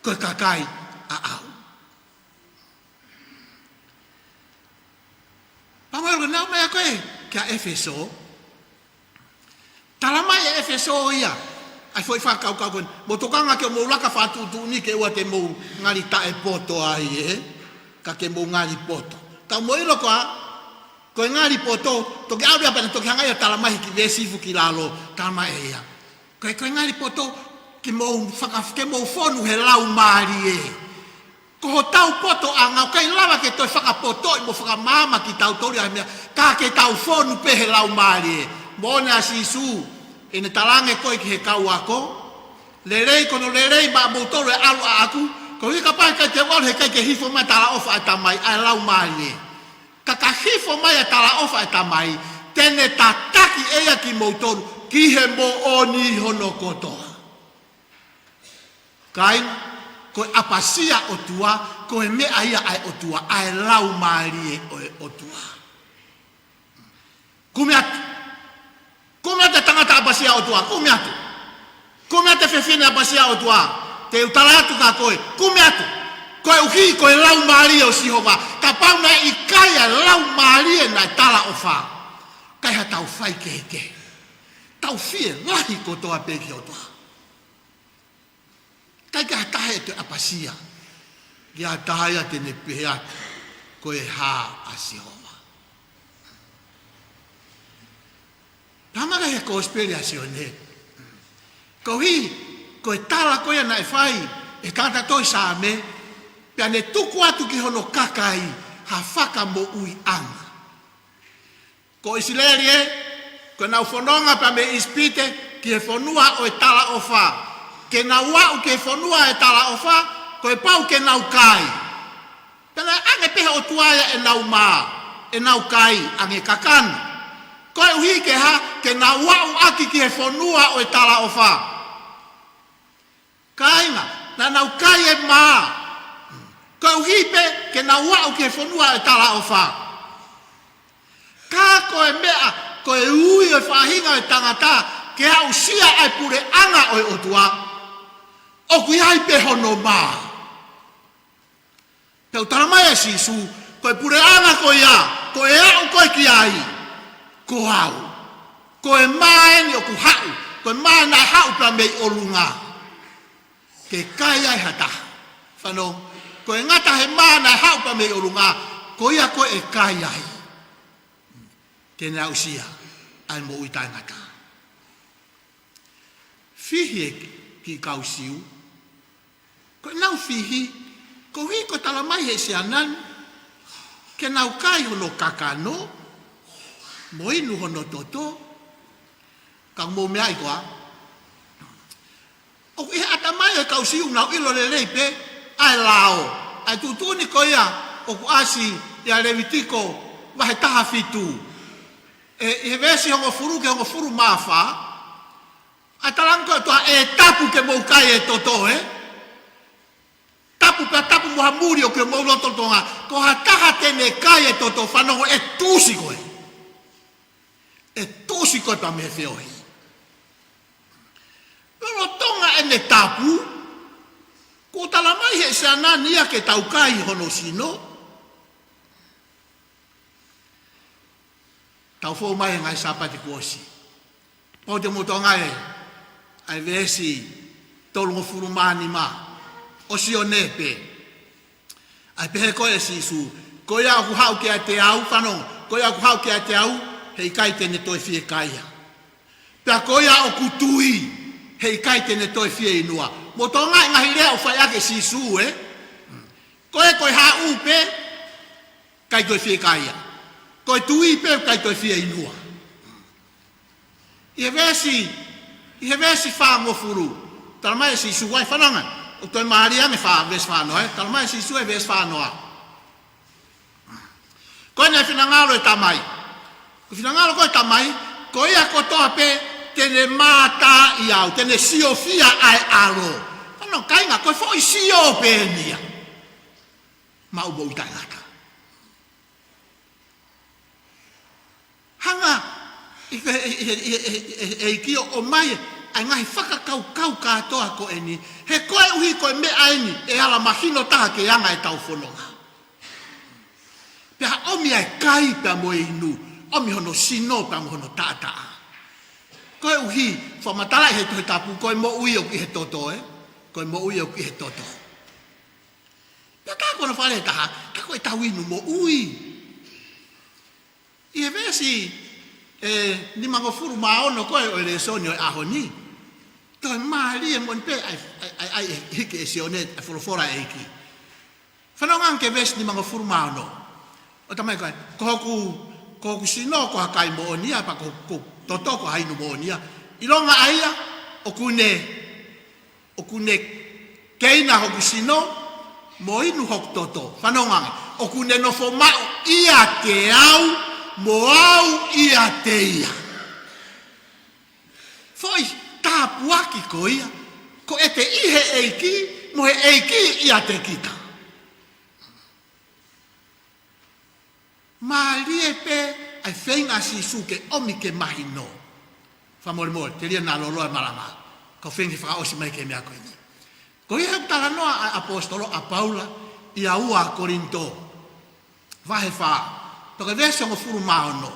Ko e kakai ʻaʻau. Pea mo e ʻuluaki naʻa mau ʻomai ʻa ko ē kia ʻEfesō. Talamai ʻe ʻEfesō ia ʻa e foʻi fakakaukau ko eni. Mou tokanga ke mou laka fakatuʻutuʻuni ke ʻoua te mou ngali taʻepoto ai, ē? Ka ke mou ngali poto. Ka mou ʻilo koā, ko e ngali poto, toki ʻalu ia pea ne toki hanga ia ʻo talamai he kiʻi veesi hifo ki lalo, talamai ʻe ia. Ko e, ko e ngali poto, ke mou faka-, ke mou fonu he laumālie. Ko hotau potoʻanga, ʻoku ʻikai lava ke toe fakapotoʻi mo fakamaama kitautolu ʻe ha meʻa, ka ke tau fonu pē he laumālie. Moʻoni ʻa Sīsū, ʻene talaange ko ē ki he kau ako, lelei ko hono lelei maʻamoutolu ʻa e ʻalu ʻaʻaku, koeʻuhi kapau ʻe ʻikai te u ʻalu he ʻikai ke hifo mai e talaʻofa ʻa e Tamai, ʻa e laumālie. Ka ka hifo mai e talaʻofa ʻa e Tamai, te ne tataki ʻe ia kimoutolu ki he moʻoni hono kotoa. Kāinga, ko e ʻapasia ʻOtua, ko e meʻa ia ʻa e ʻOtua, ʻa e laumālie ʻo e ʻOtua. Kumi atu. Kumi atu e tangata ʻapasia ʻOtua, kumi atu. Kumi atu e fefine ʻapasia ʻOtua, te u tala atu kia koe, kumi atu. Koeʻuhi ko e laumālie ʻo Sihova, kapau naʻe ʻikai ʻa e laumālie naʻe talaʻofa, ʻikai ha tau faikehekehe. Tau fielahi kotoa pē ki he ʻOtua. ʻIkai ke ʻi ai ha taha ʻe toe ʻapasia ki ha taha ia te ne pehē atu, ko e hā ʻa Sihova. Talamai ʻe he Kosipeli ʻa Sione, koeʻuhi ko e tala ko ia naʻe fai ʻe he tangata tohi Saame, pea ne tuku atu ki hono kakai ha fakamoʻuiʻanga. Ko ʻIsileli ē, ko ʻenau fononga pea mei ʻIsipite ki he fonua ʻo e talaʻofa. Ke nau aʻu ki he fonua ʻo e talaʻofa, ko e pau ke nau kai. Pea naʻe ʻange pē ʻe he ʻOtua ia ʻenau mā, ʻenau kai, ʻange kakano. Koeʻuhi ke hā? Ke nau aʻu ʻaki ki he fonua ʻo e talaʻofa. Kāinga, naʻa nau kai e mā. Koeʻuhi pē ke nau aʻu ki he fonua ʻo e talaʻofa. Ka ko e meʻa, ko e ui ʻo e faʻahinga ʻo e tangata ke aʻusia ʻa e puleʻanga ʻo e ʻOtua, ʻoku ʻi ai pē hono mā. Pea ʻoku talamai ʻe Sīsū, ko e puleʻanga ko ia, ko e aʻu ko ē ki ai, ko au. Ko e mā eni ʻoku haʻu, ko e mā naʻe haʻu pea mei ʻolunga. Ke kai ai ha taha. Fanongo, ko e ngata he mā naʻe haʻu pea mei ʻolunga, ko ia ko ē ʻe kai ai, te ne aʻusia ʻa e moʻui taʻengata. Fihi e kiʻi kau Siu. Ko ʻenau fihi, koeʻuhi ko e talamai ʻe he Siana ni ke nau kai hono kakano, mo inu hono toto. Ka mou meaʻi koā? ʻOku ʻi he ʻatamai ʻo e kau Siu nau ʻilo lelei pē ʻa e lao, ʻa e tuʻutuʻuni ko ia ʻoku ʻasi ʻia Levitiko vahe taha fitu. ʻE, ʻi he veesi hongofulu ki he hongofulu mā fā, ʻa e talaange ko e ʻOtua, ʻe tapu ke mou kai e toto, ē? Tapu pea tapu mo ha muli ʻoku ʻi homou lotolotonga. Ko ha taha te ne kai e toto, fanongo, ʻe tuʻusi koe. ʻE tuʻusi koe pea mei he feohi. Lolotonga ʻene tapu, kuo talamai ʻe he Siana ni ia ke tau kai hono sino. Tau fou mai he ngaahi Sāpate kuo ʻosi. Pau te mou tokangaʻi ʻa e veesi tolungofulu mā nima ʻo Sione pē. ʻA e pehē ko ē ʻe Sīsū, ko ia ʻoku haʻu kiate au, fanongo, ko ia ʻoku haʻu kiate au, heʻikai te ne toe fiekaia. Pea ko ia ʻoku tui, heʻikai te ne toe fieinua. Mou tokangaʻi e ngaahi lea ʻoku fai ʻaki ʻe Sīsū, ē? Ko e, ko e haʻu pē, ʻikai toe fiekaia. Ko e tui pē, ʻikai toe fieinua. ʻI he veesi, ʻi he veesi fāngofulu, talamai ʻe Sīsū ai, fanongo, ʻoku toe mālie ange fā, veesi fānoa, ē? Talamai ʻe Sīsū ʻi he veesi fānoa, ko ʻene finangalo e Tamai. Ko e finangalo ko ē ʻo e Tamai, ko ia kotoa pē te ne mātā ʻiate au, te ne siofia ʻa e ʻAlo. Fanongo kāinga, ko e foʻi sio pē eni ia. Maʻu moʻui taʻengata. Hanga ʻe he, ʻe he, ʻe he, ʻe he, ʻe he ʻEiki ʻo ʻomai ʻa e ngaahi fakakaukau kātoa ko eni. He koeʻuhi ko e meʻa eni ʻe ala mahino taha ki he anga ʻetau fononga. Pea ʻomi ʻa e kai pea mo e inu, ʻomi hono sino pea mo hono taʻataʻa. Koeʻuhi, fakamatalaʻi ʻe he Tohi Tapu, ko e moʻui ʻoku ʻi he toto, ē? Ko e moʻui ʻoku ʻi he toto. Pea ka ko hono fakalea ʻe taha, ka ko ʻetau inu moʻui. ʻI he veesi, ē, nimangofulu mā ono ko ē ʻo e lēsoni ʻo e ʻaho ni, toe mālie moʻoni pē ʻa e, ʻa e, ʻa e, ʻa e hiki ʻe Sione ʻa e folofola ʻa e ʻEiki. Fanongo ange ki he veesi nimangofulu mā ono. ʻOku talamai ko ē, ko hoku, ko hoku sino ko ha kai moʻoni ia, pea ko, ko hoku toto ko ha inu moʻoni ia. ʻIlonga ʻa ia ʻoku ne, ʻoku ne keina hoku sino, mo inu hoku toto. Fanongo ange, ʻoku ne nofo maʻu ʻiate au, mo au ʻiate ia. Foʻi tāpuaki ko ia, ko ʻete ʻi he ʻEiki, mo e ʻEiki ʻiate kita. Mālie pē ʻa e feinga ʻa Sīsū ke ʻomi ke mahino. Fakamolemole, telia naʻa lōloa e malanga. Kau feinga ke fakaʻosi mai ki he meʻa ko eni. Ko ia ʻoku talanoa ʻa e ʻaposetolo ʻa Paula ʻia ua Kolinitō vahe fā, pea ko e veesi hongofulu mā ono.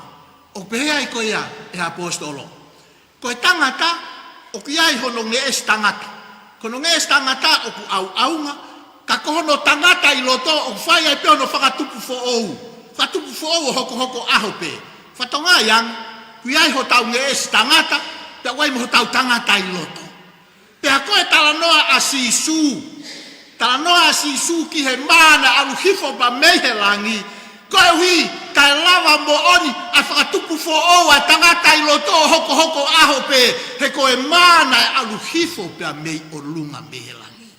ʻOku pehē ai ko ia ʻe he ʻaposetolo, ko e tangata ʻoku ʻi ai hono ngeʻesi tangata. Ko hono ngeʻesi tangata ʻoku ʻauʻaunga, ka ko hono tangata ʻi loto ʻoku fai ai pē hono fakatupu foʻou. Fakatupu foʻou ʻo hokohoko ʻaho pē. Fakatokangaʻi ange, ʻoku ʻi ai hotau ngeʻesi tangata, pea ʻoku ʻi ai mo hotau tangata ʻi loto. Pea ko e talanoa ʻa Sīsū, talanoa ʻa Sīsū ki he mā naʻe ʻalu hifo pea mei he langi, koeʻuhi kae lava moʻoni ʻa e fakatupu foʻou ʻa e tangata ʻi loto ʻo hokohoko ʻaho pē, he ko e mā naʻe ʻalu hifo pea mei ʻolunga mei he langi.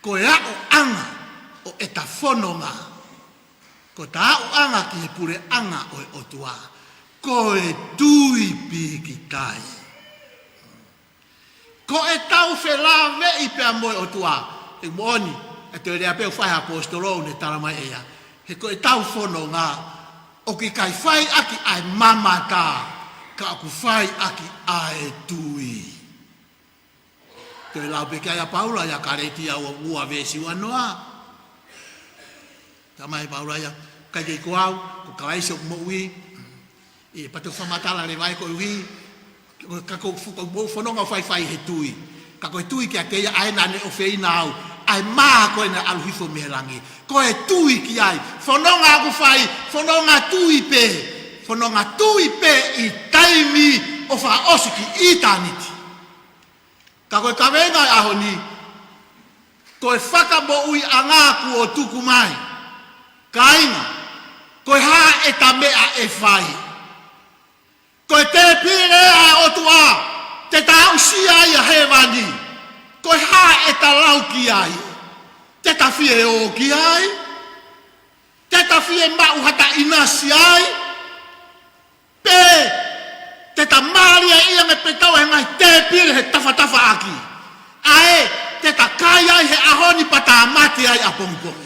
Ko e aʻuʻanga ʻo ʻeta fononga, ko ʻeta aʻuʻanga ki he puleʻanga ʻo e ʻOtua, ko e tui pīkitai. Ko ʻetau felāveʻi pea mo e ʻOtua, ʻoku moʻoni, ʻa e toe lea pē ʻoku fai ʻe he ʻaposetolo ʻoku ne talamai ʻe ia, he ko ʻetau fononga, ʻoku ʻikai fai ʻaki ʻa e mamata, ka ʻoku fai ʻaki ʻa e tui. Toe lau pē ki ai ʻa Paula ʻia Kalētia ua veesi uanoa. Talamai ʻe Paula ia, ʻikai ke ko au, ko Kalaisi ʻoku moʻui, ʻe pea toe fakamatala leva ai koeʻuhi, ka ko e fu-, ko e fononga ʻoku faifai he tui. Ka ko e tui kiate ia ʻa ē naʻa ne ʻofeina au, ʻa e mā ko ē naʻe ʻalu hifo mei he langi. Ko e tui ki ai, fononga ʻoku fai, fononga tui pē, fononga tui pē ʻi taimi ʻo fakaʻosi ki ʻitāniti. Ka ko e kaveinga ʻo e ʻaho ni, ko e fakamoʻuiʻanga kuo tuku mai. Kāinga, ko e hā ʻeta meʻa ʻe fai? Ko e tēpile ʻa e ʻOtua, te ta aʻusia ai ʻa hēvani. Ko e hā ʻeta lau ki ai? Te ta fie ō ki ai? Te ta fie maʻu ha taʻinasi ai? Pe te ta mālieʻia ange pē ʻi he ngaahi tēpile he tafatafaʻaki? ʻA ē te ta kai ai he ʻaho ni pea ta mate ai ʻapongipongi.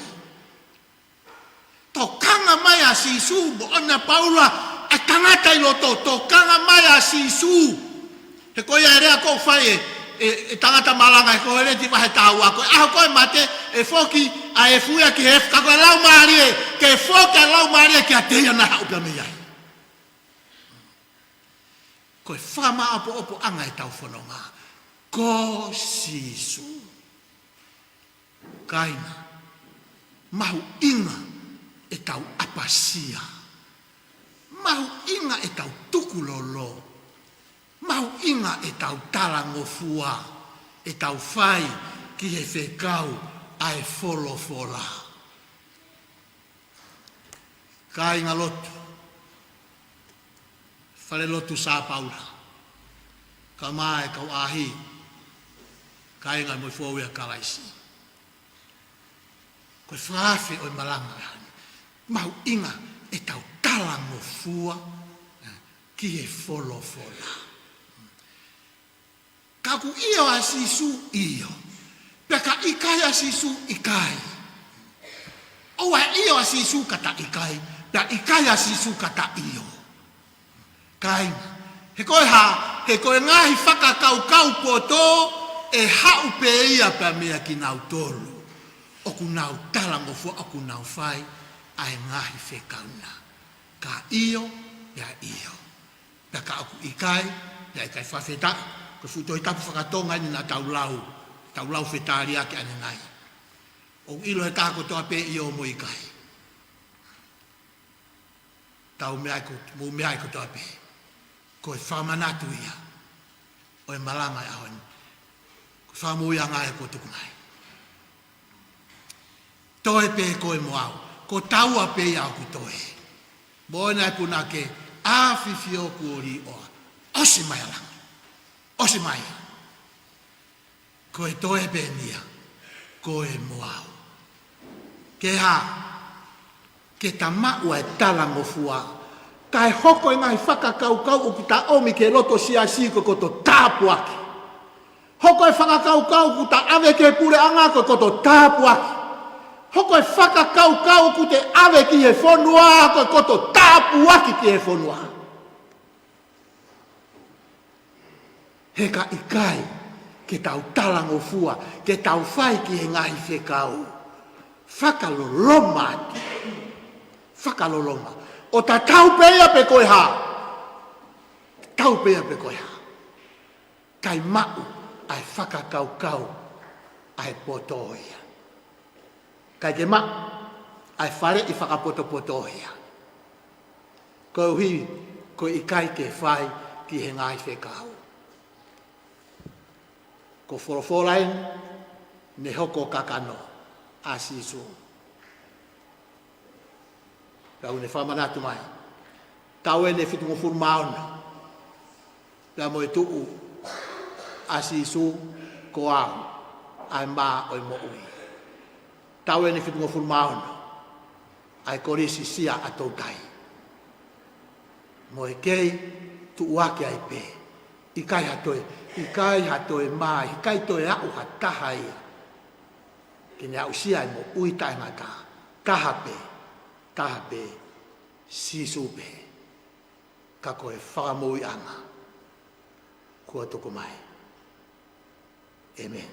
Tokanga mai ʻa Sīsū, moʻoni ʻa Paula, ʻa e tangata ʻi loto, tokanga mai ʻa Sīsū. He ko ia e lea ʻoku fai ʻe, ʻe, ʻe he tangata malanga he Koheleti vahe taha ua, ko e ʻaho ko ē ʻo e mate, ʻe foki ʻa e efu ia ki he efu, ka ko e laumālie, ke foki ʻa e laumālie kiate ia naʻe haʻu pē mei ai. Ko e fakamāʻopoʻopoʻanga ʻetau fononga ko Sīsū. Kāinga, mahuʻinga ʻetau ʻapasia. Mahuʻinga ʻetau tukulolo. Mahuʻinga ʻetau talangofua, ʻetau fai ki he fekau ʻa e folofola. Kāinga lotu, falelotu Sā Paula, kae ʻumaʻā e kau ʻaʻahi, kāinga mo e foʻi ʻa Kalaisi. Ko e fakaafe ʻo e malanga ʻo e ʻaho ni, mahuʻinga ʻetau talangofua, eh, ki he folofola. Ka ʻoku ʻio ʻa Sīsū, ʻio. Pea ka ʻikai ʻa Sīsū, ʻikai. ʻOua ʻe ʻio ʻa Sīsū ka ta ʻikai, pea ʻikai ʻa Sīsū ka ta ʻio. Kāinga, he ko e hā, he ko e ngaahi fakakaukau poto ʻe haʻu pē ia pea meia kinautolu ʻoku nau talangofua, ʻoku nau fai ʻa e ngaahi fekau na. Ka ʻio, pea ʻio. Pea ka ʻoku ʻikai, pea ʻikai. Fakafetaʻi, ko e fuʻu Tohi Tapu faka-Tonga eni naʻa tau lau, tau lau fetaliaki ʻanenai. ʻOku ʻilo ʻe he taha kotoa pē ʻio mo ʻikai. Tau meʻa ai ko, mou meʻa ai kotoa pē. Ko e fakamanatu ia ʻo e malanga ʻo e ʻaho ni. Ko e fakamoʻuiʻanga ia kuo tuku mai. Toe pē koe mo au. Ko taua pē ia ʻoku toe. Moʻoni ʻa e punake, ʻAfifio kuo līʻoa. ʻOsi mai ʻa langi. ʻOsi mai ia. Ko e toe pē eni ia, koe mo au. Ke hā, ke ta maʻu ʻa e talangofua, kae hoko e ngaahi fakakaukau ʻoku ta ʻomi ki he loto siasi ko e koto tāpuaki. Hoko e fakakaukau ʻoku ta ʻave ki he puleʻanga ko e koto tāpuaki. Hoko e fakakaukau ʻoku te ʻave ki he fonua ko e koto tāpuaki ki he fonua. He ka ʻikai ke tau talangofua, ke tau fai ki he ngaahi fekau, fakaloloma atu. Fakaloloma. ʻO tatau pē ia pe ko e hā. Tatau pē ia pe ko e hā. Kae maʻu ʻa e fakakaukau ʻa e poto ia. ʻIkai ke maʻu ʻa e faleʻi fakapotopoto ia. Koeʻuhi ko e ʻikai ke fai ki he ngaahi fekau. Ko e folofola eni ne hoko kakano ʻa Sīsū. Pea ʻoku ne fakamanatu mai. Tau eni fitungofulu mā ono. Pea mo e tuʻu ʻa Sīsū, ko au ʻa e mā ʻo e moʻui. Tau eni fitungofulu mā ono. ʻA e kolisi sia ʻa toutai. Mo e kei tuʻuaki ai pē. ʻIkai ha toe, ʻikai ha toe mā, ʻikai toe aʻu ha taha ia. Ke ne aʻusia e moʻui taʻengata, taha pē, taha pē, Sīsū pē. Ka ko e fakamoʻuiʻanga kuo tuku mai. ʻĒmeni.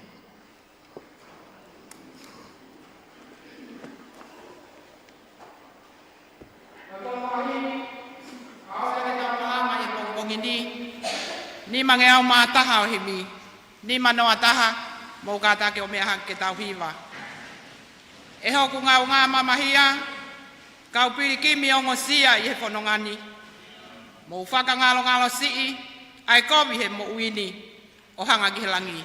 Nima ngeau mā taha ʻo e himi. Nima noa taha, mou kātaki ʻo meʻa hake ke tau hiva. ʻE hoku ngaunga mamahia, kau pilikimi ongosia ʻi he fononga ni. Mou fakangalongalo siʻi ʻa e kovi he moʻui ni, ʻo hanga ki he langi.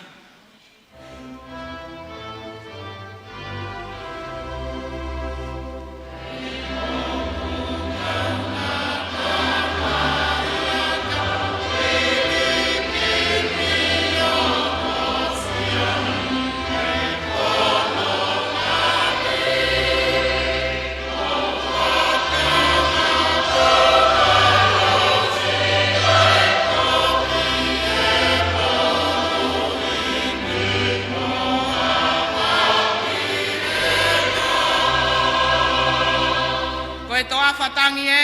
Ko e toafa tangi ē,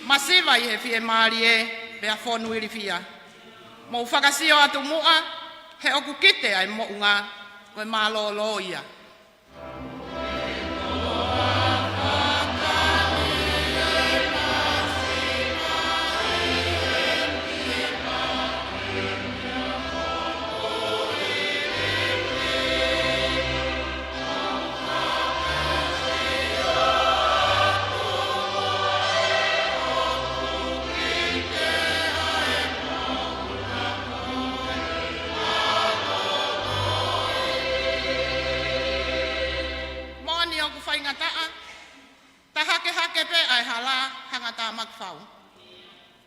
masiva ʻi he fiemālie, pea fonu ilifia. Mou fakasio atu muʻa, he ʻoku kite ʻa e moʻunga, ko e mālōlō ia. Moʻoni ʻoku faingataʻa, ta hakehake pē ʻa e hala, hanga tā makafau.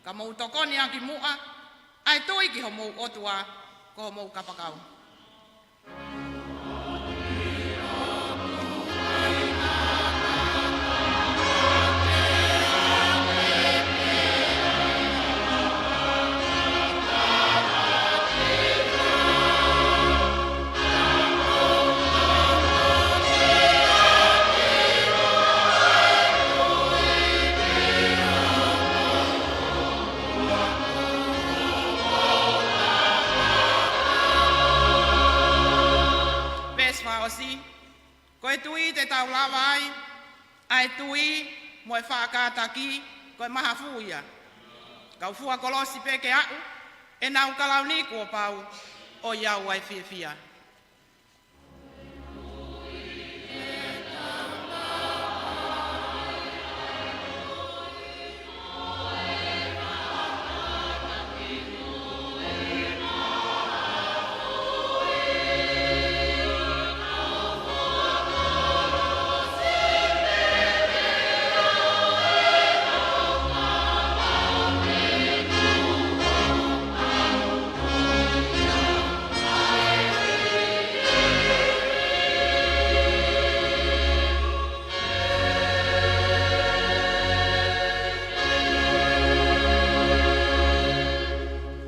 Ka mou tokoni ʻaki muʻa ʻa e tui ki homou ʻOtua, ko homou kapakau. Veesi fakaʻosi, ko e tui te tau lava ai, ʻa e tui mo e faʻa kātaki, ko e mahafu ia. Kau fua kolosi pē ke aʻu, ʻenau kalauni kuo pau, ʻo ʻiate au ʻa e fiefia.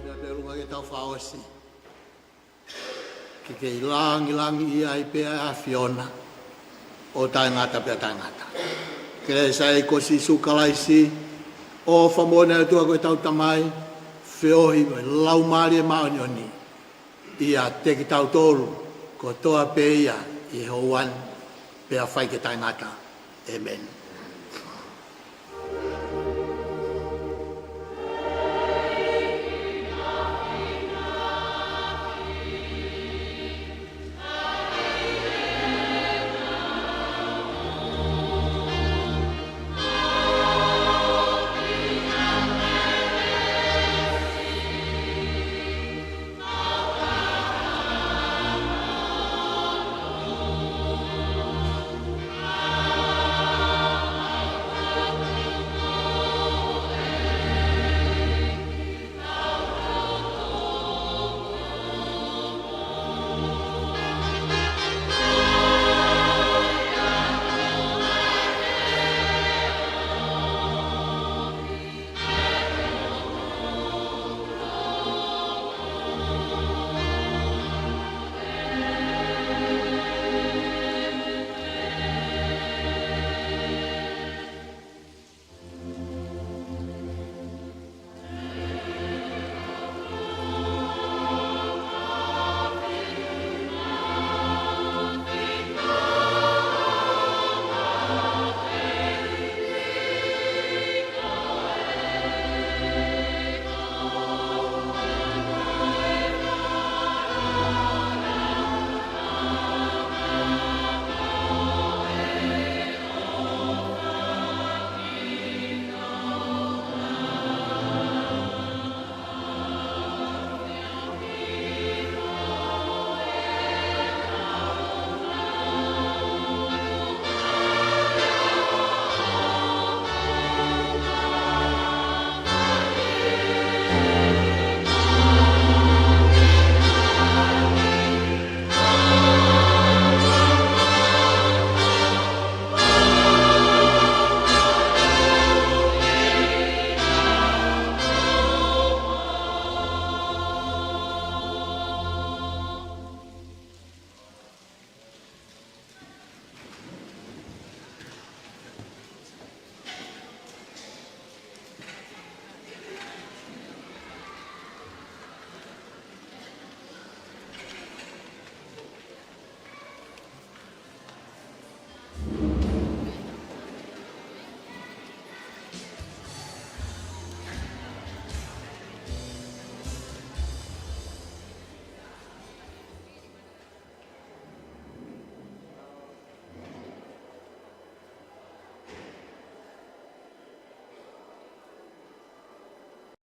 Pea pea ʻolunga ke tau fakaʻosi. Ke kei langilangiʻia ai pē ʻa e ʻAfiona ʻo taʻengata pea taʻengata. Kelesi ʻa e ʻEiki ko Sīsū Kalaisi, ʻofa moʻoni ʻa e ʻOtua ko ʻetau Tamai, feohi mo e Laumālie Māʻoniʻoni, ʻiate kitautolu kotoa pē ia ʻi he houa ni pea fai ke taʻengata. ʻĒmeni.